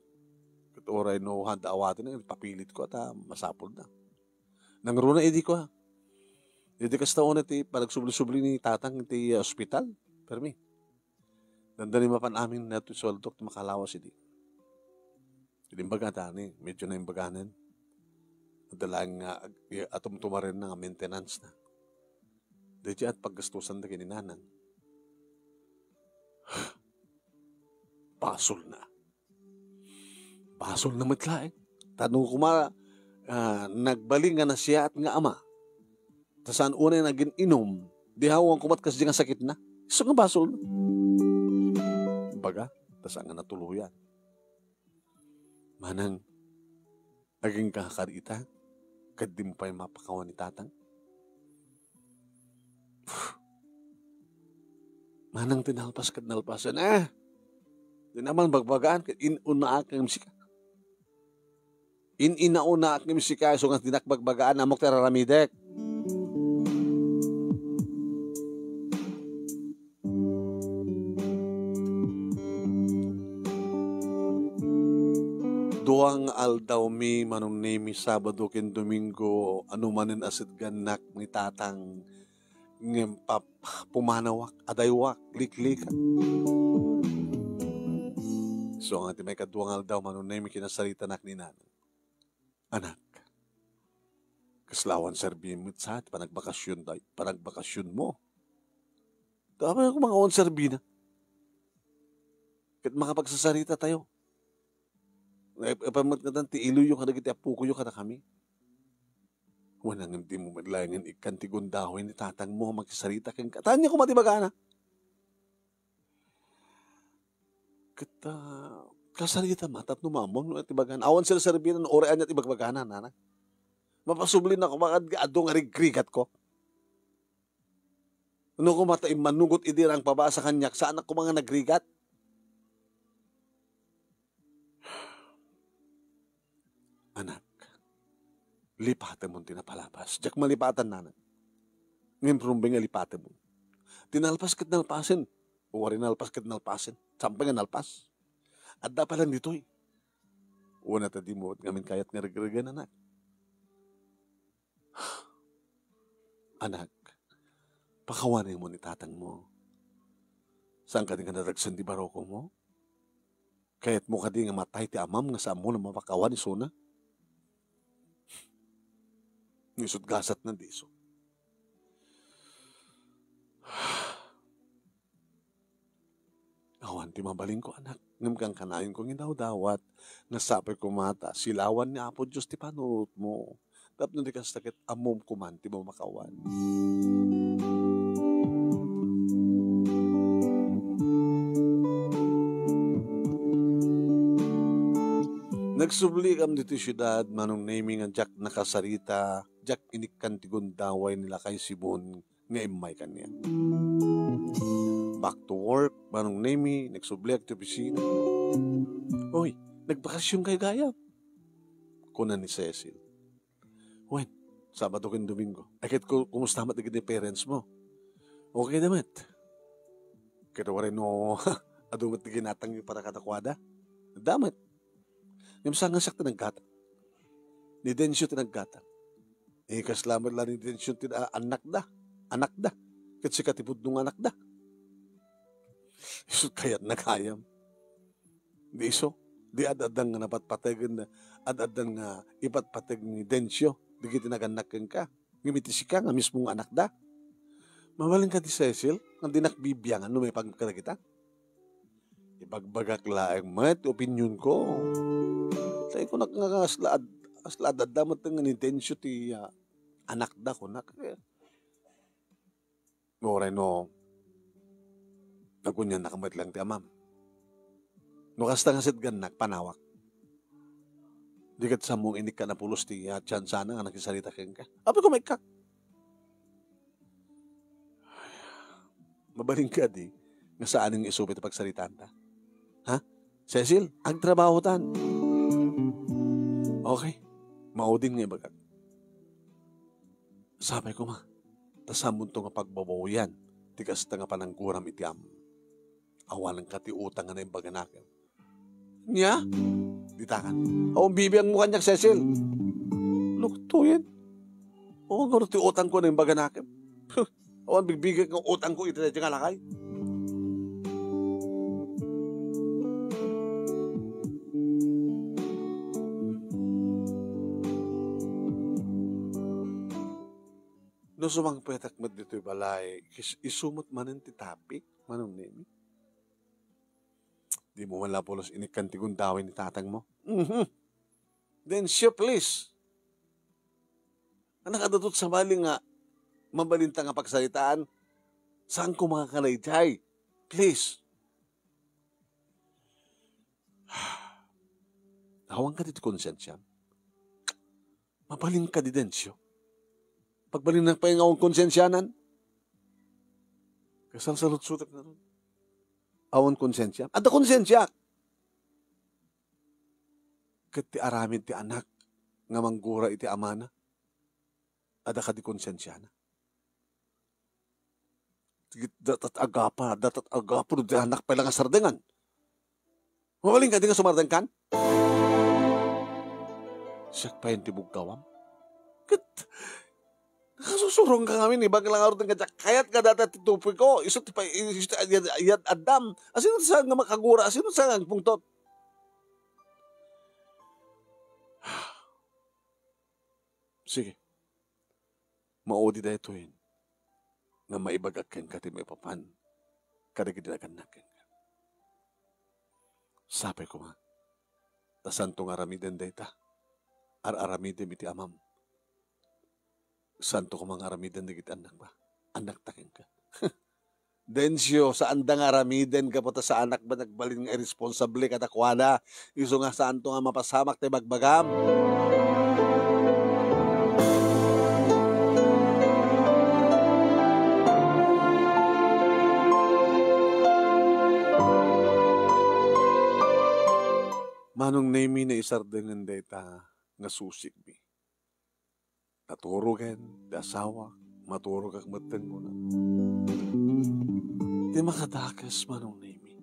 Ket uray no haanda awaten, papilitko ta masapulda. Nangruna idi ko, a. Idi kasta unay ti panagsubli-subli ni tatang iti ospital. Permi. Dandani mapan amin nga ti sueldok ti makalawas idi. Idi imbaga ta ni, medyo naimbaganen. Adda laeng nga ag-, atumtumarenna nga maintenance na. Daydiay at paggastusan da ken ni nanang. Basolna. Basolna met laeng. Ta no koma, a, nagbalin nga nasiaat nga ama, ta saan unay nga agin-inum, di awan koma kasdiay nga sakitna. Isu nga basolna. Baga, ta saan nga natuloyan. Manang, agingga kadi ita, ket dimo pay mapakawan ni tatang? Manang ti nalpas ket nalpasen, a. Di naman bagbagaan ket in-unaak ngem sika. In-inauna ngem sika, isu nga dinak bagbagaan, ammok ti ar-aramidek. Dua nga aldawmi, Manong Nemi, Sabado ken Domingo, ano manen a setgannak ni tatang, ngem pap-, pumanawak, adaywak, liklikak. So, nga ti maikadua nga aldaw, Manong Nemi, kinasaritanak ni Nanang. Anak, kasla awan serbim met sa ti panagbakasyon da-, panagbakasyonmo. Tapno koma nga awan serbina. Ket makapagsasarita tayo. Ep-, epan met ngatan ti iloyo kadagiti apokoyo kadakami. Wen, ngem dimo met laengen ikkan ti gundaway ni tatangmo a makisarita kenka. Ta ania koma ti ibagana? Ket, ah, kasarita ma tapno maammom no iti ibagana. Awan serserbina no uray ania ti ibagbagana, Nanang. Mapasubli na koma nga adu nga rigrigatko. No koma ta immanugot idi rangpabasa kaniak, saanak koma nga nagrigat. Anak, lipatemon ti napalabas. Diak malipatan, Nanang. Ngem rumbeng nga lipatemon. Ti nalpas ket nalpasen. Uray nalpas ket nalpasen. Saan pay nga nalpas? Adda pay lang ditoy. Wen, ta dimo ngamin kayat nga regregen, anak. Anak, pakawanenmo ni tatangmo. Saan kadi nga nadagsen ti barukomo? Kayatmo kadi nga matay ti amam nga saanmo a mapakawan isuna? Isut gasatna, di isu. Awan ti mabalinko, anak, ngem kankanayonko nga idawdawat nga sapay koma ta silawan ni Apo Dios ti panunotmo. Tapno di kasta ket ammom koman ti mamakawan. Nagsublikam ditoy siudad, Manong Nemi, nga diak nakasarita, diak inikkan ti gundaway ni Lakay Sibon nga immay kaniak. Back to work, Manong Nemi, nagsubliak ti opisina. "Oy, nagbakasyon kayo gayam?" kuna ni Cecil. "Wen, Sabado ken Domingo." "Ay, ket ku-, kumusta met dagiti parents mo?" "Okay da met." "Ket uray no adu met ti ginatangyo para kadakuada?" "Adda met." Ngem saan nga siak ti naggatang? Ni Dencio ti naggatang. Eh, kasla met la ni Dencio ti, ah, annakda. Annakda. Ket sika ti pudno nga annakda. Isu kayatna gayam. Di isu, di ad-addan nga napatpategen, ad-addan nga ipatpateg ni Dencio, dagiti nagannak kenka. Ngem iti sika nga mismo nga annakda. Mabalinka di Cecil, nga dinak bibiangan no maipaggep kadagita. Ibagbagak laeng met ti opinionko. Tay kunak nga asla ad-, asla ad-adda met nga ni Dencio ti, ah, annakda, kunak. Uray no, naguniannak met lang ti amam. No kasta nga sitgannak, panawak. Di ket saanmo nga inikkan a pulos ti, ah, tiansana nga nakisarita kenka. Apay koma ikkak. Mabalinka di nga saan nga isubi ti pagsaritaanta? Ha? Cecil, agtrabahotan. Okay. Maudin nga ibagak. Sapay koma, ta saanmonto nga pagbabawian ti kasta nga panangguram iti am-, awanenka ti utang nga naimbaganakem. Nia? Ditakan. Awan bibiangmo kaniak, Cecil. Luktoyen. Awan garo ti utangko nga naimbaganakem. Awan bigbigek nga utangko iti daytoy nga lakay. No sumangpetak met ditoy balay, is-, isu met manen ti topic, Manong Nemi. Dimo man la pulos inikkan ti gundaway ni tatangmo. Mhm. Then siya, please. Anak, adda to sabali nga mabalinta nga pagsaritaan. Saan ko makakalaydayday? Please. Awan kadi ti konsensiam? Mabalinka di Dencio. Pagbalinnak pay nga awan konsensianan. Kasalsalutsotak ngarud. Awan konsensiam? Adda konsensiak. Ket ti aramid ti anak nga manggura iti amana, adda kadi konsensiana? Ti dattat agapa, dattat agapa, no di anak pay la nga sardengan. Mabalin kadi nga sumardengkan? Siak payen ti bugkawam. Ket, nakasusurong ka ngamin, ibag lang aruten nga diak kayat nga data ti tupiko, isu ti pa, isu ti ayat, ayat addam. Asino ti saan nga makagura, asino ti saan nga agpungtot? Sige. Maudi daytoy nga maibagak kenka ti maipapan kadagiti nagannak kenka. Sapay koma, ta saanto nga aramiden dayta. Ar-aramidem iti amam. Saanto koma nga aramiden dagiti annakba. Annakta kenka. Dencio, saanda nga aramiden gapu ta saanak ba nagbalin nga irresponsable kadakuada? Isu nga saanto nga mapasamak ti bagbagam? Manong Nemi, naisardengen dayta nga susikmi. Naturogen ti asawak, maturogak metten, kuna. Ti makadakes, Manong Nemi.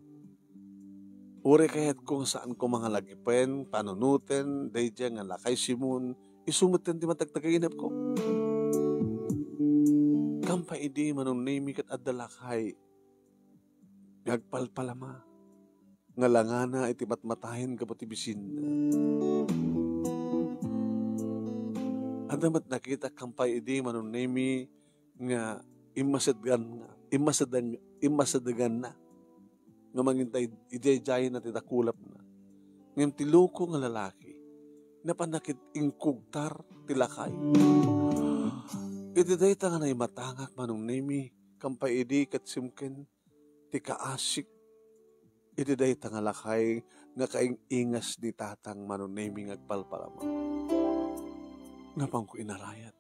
Uray kayatko nga saan koma nga lagipen, panunoten, daydiay nga lakay Simon, isu metten ti matagtagainepko. Kampay idi, Manong Nemi, ket adda lakay nga agpalpalama. Nga langana iti matmatayen gapu ti bisinna. Adda met nakitak kampay idi, Manong Nemi, nga immasedgan-, immasedeng-, immasedeganna nga mangintay idi daydiayna ti dakulapna. Ngem ti loko nga lalaki, napanna ket inkugtar ti lakay. Iti dayta nga naimatangak, Manong Nemi, kampay idi ket simken ti kaasik iti dayta nga lakay nga kaing-ingas ni Tatang Manong Nemi nga agpalpalama. Napanko inarayat.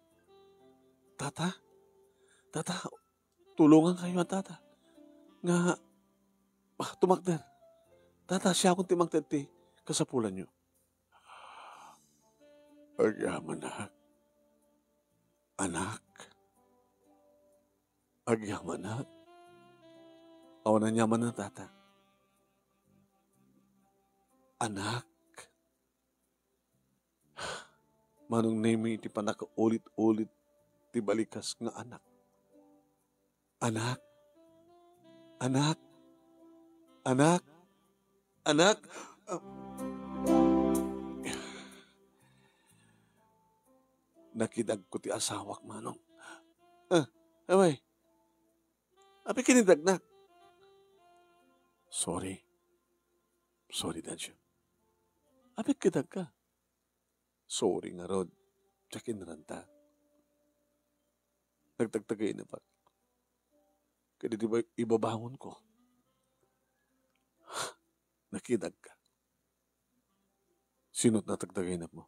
"Tata? Tata, tulongankayo, Tata. Nga, ah, tumakder. Tata, siakon ti mangted ti kasapulanyo." "Agyamanak. Anak." "Agyamanak. Awan aniamanna, Tata." "Anak." Manong Nemi ti pannakaulit-ulit ti balikas nga anak. "Anak. Anak. Anak. Anak." Ah. Nakidagko ti asawak, Manong. "Ah, away. Apay kinidagnak?" "Sorry. Sorry, Dencio." "Apay kidagka?" "Sorry ngarud. Diak inranta. Nagtagtagaynapak. Ket idi ba-, ibabangonko, nakidagka." "Sino't natagtagaynapmo?"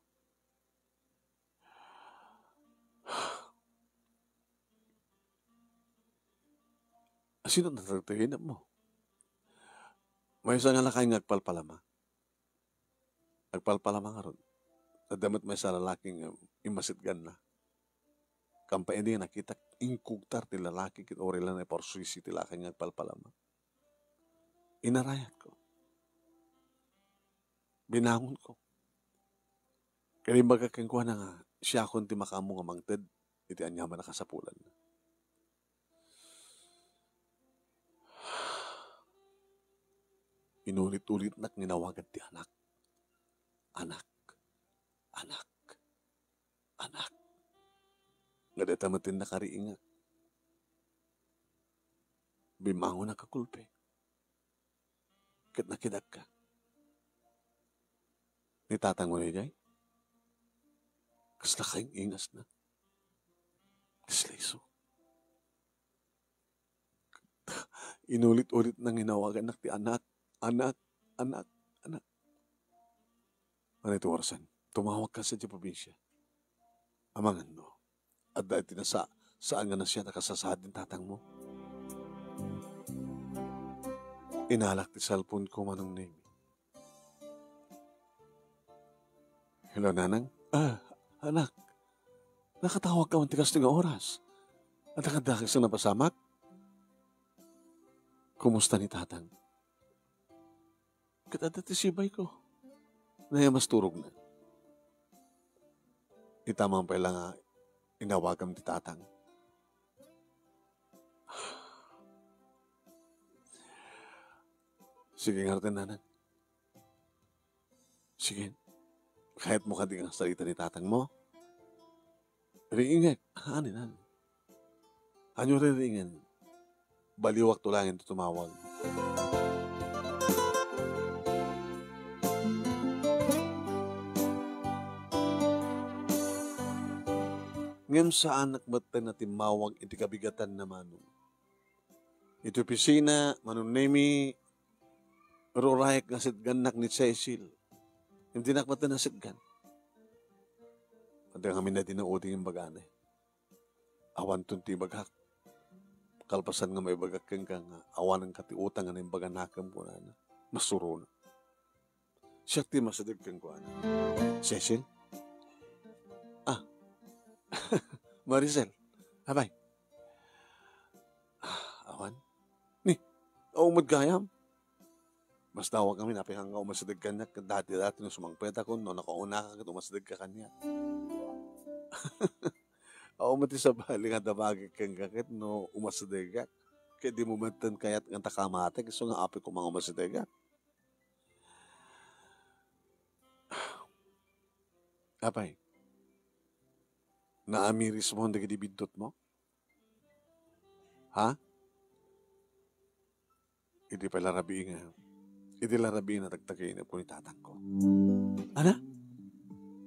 "Sino't natagtagaynapmo?" "Maysa nga lakay nga agpalpalama. Agpalpalama ngarud. Adda met maysa a lalaki nga immasidganna. Kampay idi nakitak, inkugtar ti lalaki ket uray la naiparsisi ti lakay nga agpalpalama. Inarayatko. Binangonko. Ket imbagak kenkuana nga siakon ti makaammo nga mangted iti aniaman a kasapulanna." Inulit-ulitnak nga inawagan ti anak. "Anak, anak, anak." Nga dayta met ti nakariingak. Bimmangonak a kulpe. Ket nakidagka. Ni tatangmo daydiay? Kasla kaing-ingasna. Kasla isu. Inulit-ulitna nga inawagannak ti anak, anak, anak, anak. Ania ti oras? Tumawagka sadiay probinsia. Amangan no adda iti nasa-, saan nga nasayaat a kasasaad ni tatangmo. Inalak ti cellphone ko, Manong Nemi. "Hello, Nanang? Ah, anak. Nakatawagka man ti kastoy nga oras. Adda kadakes a napasamak? Kumusta ni Tatang?" "Ket adda ti sibayko. Nayamas turogna. Ita man pay la nga inawagam ti Tatang." "Sige ngarud, Nanang. Sige. Kayatmo kadi nga sarita ni tatangmo?" Riingek, anin, anin? Ania riingen? Baliwakto laeng ti tumawag. Ngem saanak metten a timmawag iti kabigatanna, Manong. Iti opisina, Manong Nemi, ruraek nga setgannak ni Cecil. Ngem dinak metten nasetgan. Adda ngamin a di nauding imbagana. Awanton ti ibagak. Kalpasan nga maibagak kenka nga awanenka ti utang nga naimbaganakem, kunana. Masurona. Siak ti masideg kenkuana. Cecil? Ah. Maricel. Apay. Ah, awan. Ni, awan met gayam. Mas dawag kami, napihang nga umasideg kaniak, ket dati-dati no sumangpetakon, no nakaunaka, ket umasideg ka kaniak. Awan met ti sabali nga dabagik kenka, ket no umasidegak, ket di mo metten kayat nga ta kamatek, isu nga apay koma nga umasidegak. Apay, naamiris mo dagiti biddutmo? Ha? Idi pay la rabii nga, idi la rabii natagtagainepko ni tatangko. Ana?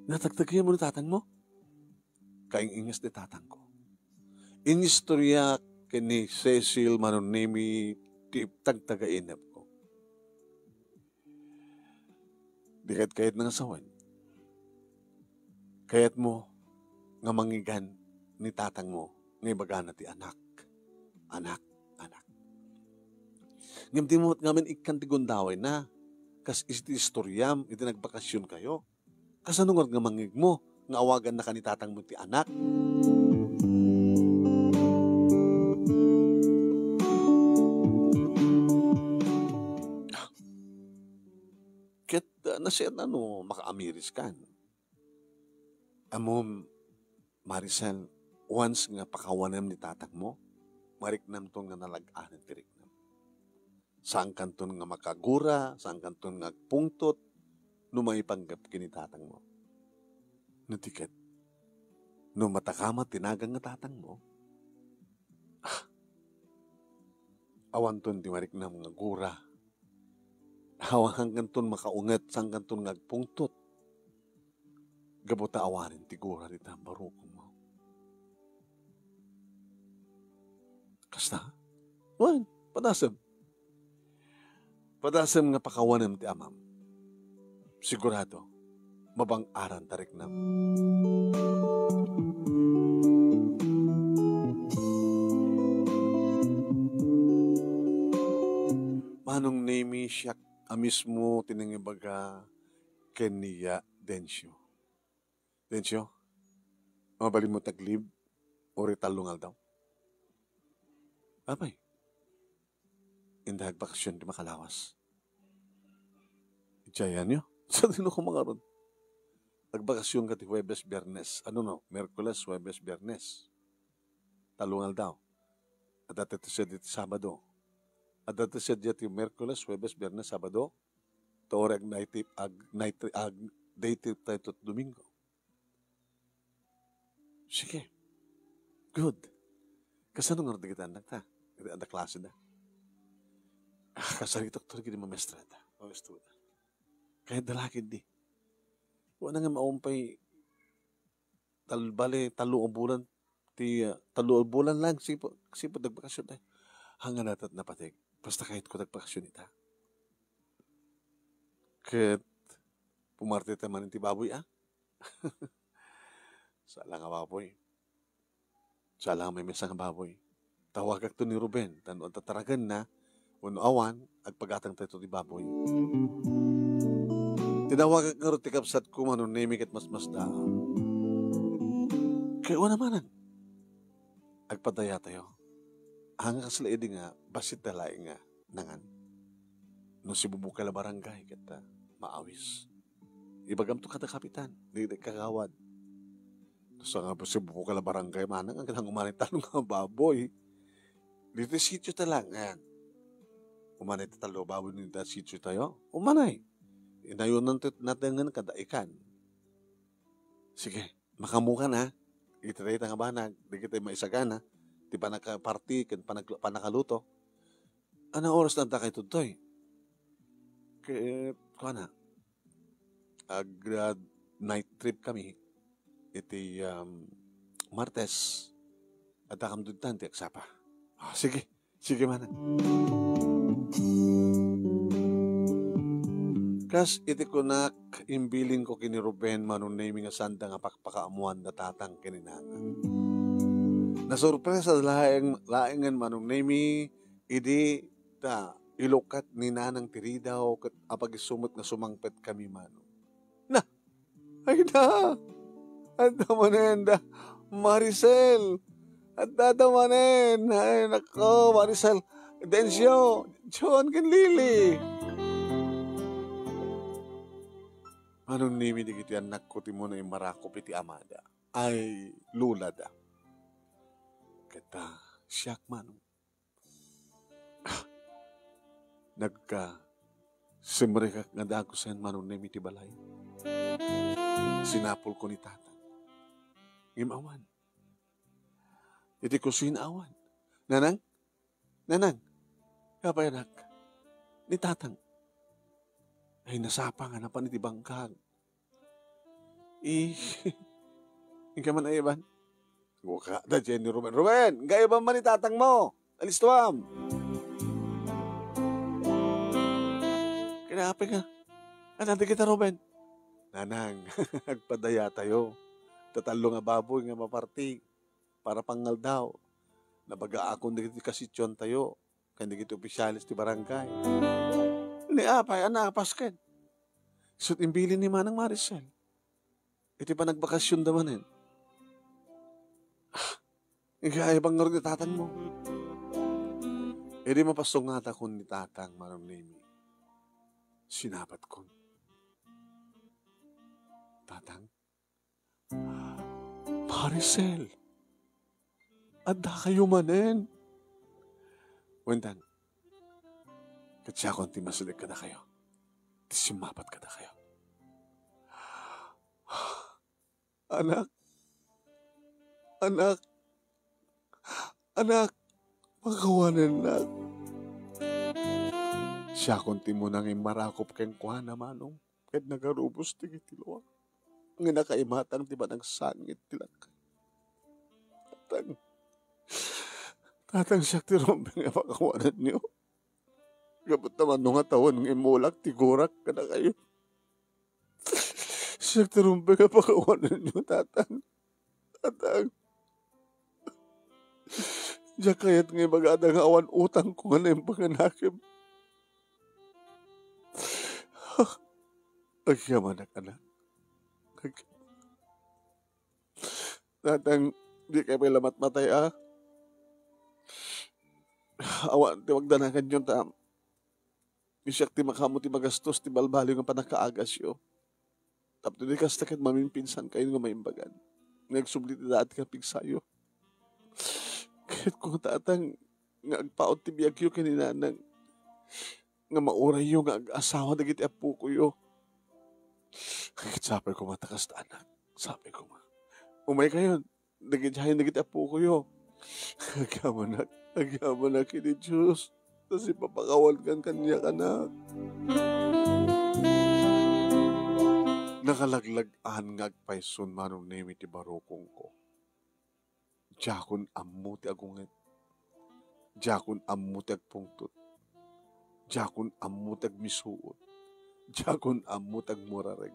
Natagtagainmo ni tatangmo? Kaing-ingas ti tatangko. Inistorya ken ni Cecil Manong Nemi ti tagtagainepko. Di ket kayatna nga sawen. Kayatmo nga mangngegan ni tatangmo nga ibagana ti anak, anak, anak. Ngem di mo met ngamin ikkan ti gundawayna, kas iti istoriam iti nagbakasionkayo. Kasano ngarud nga mangngegmo nga awagannaka ni tatangmo ti anak? Ket, ah, nasayaat no makaamiriskan. Ammom, Maricel, once nga pakawanem ni tatangmo, mariknamton nga nalag-anen ti riknam. Saankanton nga makagura, saankanton nga agpungtot no maipanggep ken ni tatangmo. No di ket, no matakamat ti nagan nga tatangmo, ah, awanton ti mariknam nga gura. Awan, saankanton makaunget, saankanton nga agpungtot. Gapu ta awanen ti gura dita barukongmo. Kasta? Wen, padasem. Padasem nga pakawanem ti amam. Sigurado, mabang-aran ta riknam. Manong Nemi, siak a mismo ti nangibaga ken ni Ya Dencio. Dencio, mabalinmo ti ag-leave, uray tallo nga aldaw? Apay, inday agbakasyon ti makalawas. Idiayanyo? Sadino koma ngarud? Agbakasyon ka ti Huwebes, Biyernes. Ano no? Miyerkules, Huwebes, Biyernes. Tallo nga aldaw. Adda ti sedi ti Sabado. Adda ti sedi ti Miyerkules, Huwebes, Biyernes, Sabado. Ta uray ag-night trip, ag-night trip, ag-day trip tayo ti Domingo. Sige. Good. Kasano nga dagiti annakta? Adda klaseda? Ah, kasaritok to ket di mamestra da. Mamestra da. Kayatda la ketdi. Wen nga maumpay tal-, bale, tallo a bulan, ti, ah, tallo a bulan lang, sipu-, sipud nagbakasyon tayo. Hanggang natat napateg. Basta kayatko nagbakasyon ita. Ket, pumarte ta manen ti baboy, ah? Sala nga baboy. Sala nga maymaysa nga baboy. Tawagakto ni Ruben, ta no adda taragenna, wenno awan, agpagatangtayo ti baboy. Tinawagak ngarud ti kabsatko, Manong Nemi, ket masmasdaaw. Kay wen a manen, agpadayatayo. Haan nga kasla idi nga, bassit da laeng nga nangan. No sibubukay la barangay, ket, ah, maawis. Ibagamto kada kapitan, di, di kagawad. Sa nga, sibubukay la barangay, manang, ang umanay tallo nga baboy. Ditoy sitio ta lang, ayan. Umanay ti tallo baboy ditoy sitio tayo. Umanay. Inayunan ti natengen kada ikan. Sige, makamukan, ha? iti dayta nga banag, dagiti maisagana ti panaka-party ken panag-, pannakaluto. Anna oras adda kayto ditoy? Ket kuana, ag-, ah, night trip kami iti, um, Martes. Adda kam dudtan ti agsapa. Ah, sige. Sige manen. Kas iti kunak, imbilinko ken ni Ruben, Manong Nemi, nga saanda nga pakpakaammoanda tatang ken ni nanang. Nasurpresa laeng, laengen Manong Nemi, idi ta ilukat ni nanang ti ridaw ket apag-isu met nga sumangpet kami, Manong. Na, Ay na! Adda manen da Maricel! Adda da manen! Ay, nako, Maricel! Dencio! John ken Lily! Manong Nemi, dagiti annakko ti umuna immarakop iti amada. Ay, lulada. Ket, ah, siak, Manong. Nagka-, simrekak nga dagusen Manong Nemi ti balay. Sinapulko ni Tatang. Ngem awan. Iti kusina awan. Nanang? Nanang? Apay, anak? Ni Tatang. Ay, nasapa nga napan iti bangkag. Eh, inka man ay iban. Waka da Jenny Ruben. Ruben, inka iban man ni tatang mo. Alistuam. Kinaapay ka. Ano, di kita, Ruben? Nanang, agpadaya tayo. Tatallo nga baboy nga maparti para pangaldaw. Nabagaakon dagiti kasitsuan tayo. Ken dagiti opisyales ti barangay. Ni apay a napas ken. Isut' imbilin ni Manang Maricel iti panagbakasionda manen. Ah, inka iban ngarud ni tatangmo. Idi mapasungatakkon ni tatang, Manong Nemi, sinabatkon, "Tatang, Maricel, addakayo manen?" Wen, Tang, ket siakon ti masideg kadakayo, ti simmapat kadakayo. Anak, anak, anak, pakawanennak. Siakon ti umuna nga immarakop kenkuana, Manong. Ket nagarubos dagiti luak nga nakaimatang ti panagsangit ti lakkay. Tatang, tatang, siak ti rumbeng nga pakawanenyo. Gapu ta mano nga tawen nga immulak ti gurak kadakayo. Siak ti rumbeng nga pakawanenyo, tatang. Tatang. Diak kayat nga ibagada nga awan utangko nga naimbag nga nakemyo. Agyamanak, anak. Ag-, Tatang, dikay pay la matmatay, a? Awan ti pagdanaganyo, ta siak ti makaammo ti magastos ti balbaliw nga pannakaagasyo. Tapno di kasta, ket maminpinsankayo nga maimbagan nga agsubli ti dati nga pigsayo. Kayatko nga, tatang, nga agpaut ti biagyo ken ni nanang, nga maurayyo nga ag-asawa dagiti appokoyo. Ket sapay koma ta kasta, anak. Sapay koma. Umaykayon. Dagidiay dagiti appokoyo. Agyamanak, agyamanak iti Dios, ta sipapakawankan kaniak, anak. Nakalaglag-an nga agpayson, Manong Nemi, ti barukongko. Diakon ammo ti agunget. Diakon ammo ti agpungtot. Diakon ammo ti agmisuot. Diakon ammo ti agmurareg.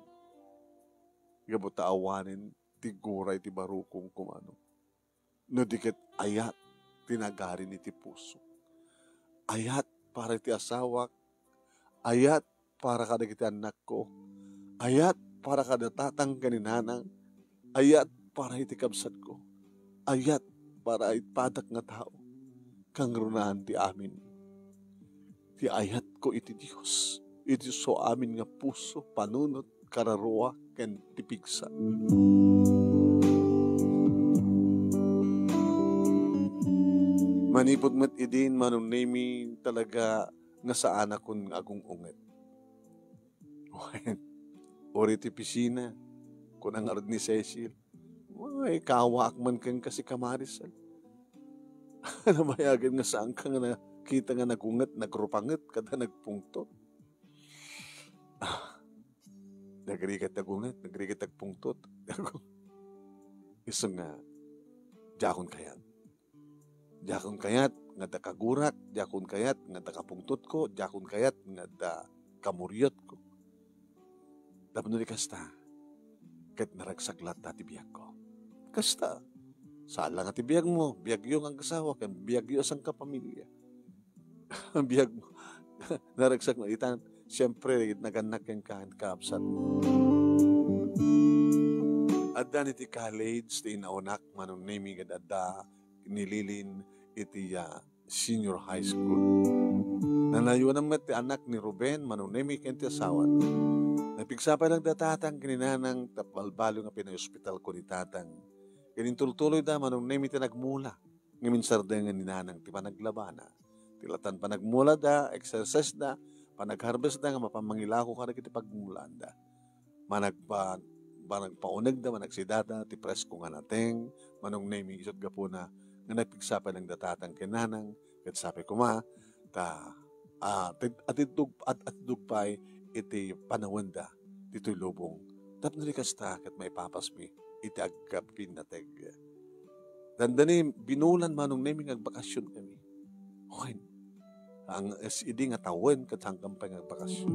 Gapu ta awanen ti guray ti barukongko, Manong. No di ket ayat ti nagarin iti puso. Ayat para iti asawak. Ayat para kadagiti annakko. Ayat para kada tatang ken ni nanang. Ayat para iti kabsatko. Ayat para iti padak nga tao. Kangrunaan ti amin. Ti ayatko iti Dios, iti isu amin nga puso, panunot, kararua, ken ti pigsa. Manipud met idin, Manong Nemi, talaga nga saanakon nga agung-unget. Wen, uri ti pisina, kuna ngarud ni Cecil, Ay, kawaak man kenka, sika, Maricel. Nabayagen nga saanka nga nakita nga nagunget, nagrupanget, kada nagpungtot. Ah, nagrigat agunget, nagrigat agpungtot. Isu nga, diakon kayat. Diakon kayat nga adda kagurak, diakon kayat nga adda kapungtotko, diakon kayat nga adda kamuriotko. Tapno di kasta, ket naragsak latta ti biagko. Kasta, saan la nga ti biagmo, biagyo nga agasawa, ken biagyo a sangkapamilya. Biagmo, naragsak na itan, siyempre, nagannak kenka, kaabsat. Adda ni ti college, ti inaunak, Manong Nemi, ket adda ni Lilin iti, ah, senior high school. Nanayonan met ti anak ni Ruben, Manong Nemi, ken ti asawana. Napigsa pay lang da tatang ken ni nanang ta balbaliw nga pinaospitalko ni tatang. Ket intultuloyda, Manong Nemi, ti nagmula. Ngem insardengen ni nanang ti panaglabana. Ti latan panagmulada, exercise da, panagharvest da nga mapan mangilako kadagiti pagmulaanda. Managpa-, managpaunegda, managsidada ti presko nga nateng, Manong Nemi, isut' gapuna nga napigsa pay lang da tatang ken nanang, ket sapay koma, ta, ah, tit-, atiddog, at-, atiddog pay iti panawenda ditoy lubong. Tapno di kasta, ket maipapasmi iti aggapinnateg. Dandani, binulan, Manong Nemi, nga agbakasyon kami. Wen, ang S E D nga tawen ket sangkam pay nga agbakasyon.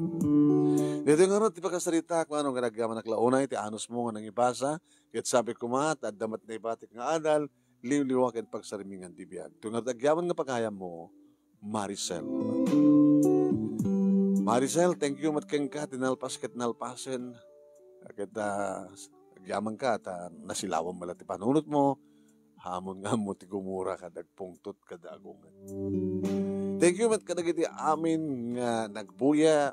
Dito nga ti pakasarita, kung ano nga nagyamanak la unay, ti anus mo nga nangibasa, ket sapay koma, ta adda met naibatik nga adal, liwliwa ken pagsarmingan ti biag. Ito nga agyaman nga pagayam mo, Maricel. Maricel, thank you met kenka, ti nalpas ket nalpasen. Ket, ah, agyamanka, ta nasilawan met la ti panunot mo. Amon nga ammo ti gumura, kada agpungtot, kada agunget. Thank you met kadagiti amin nga nagbuya.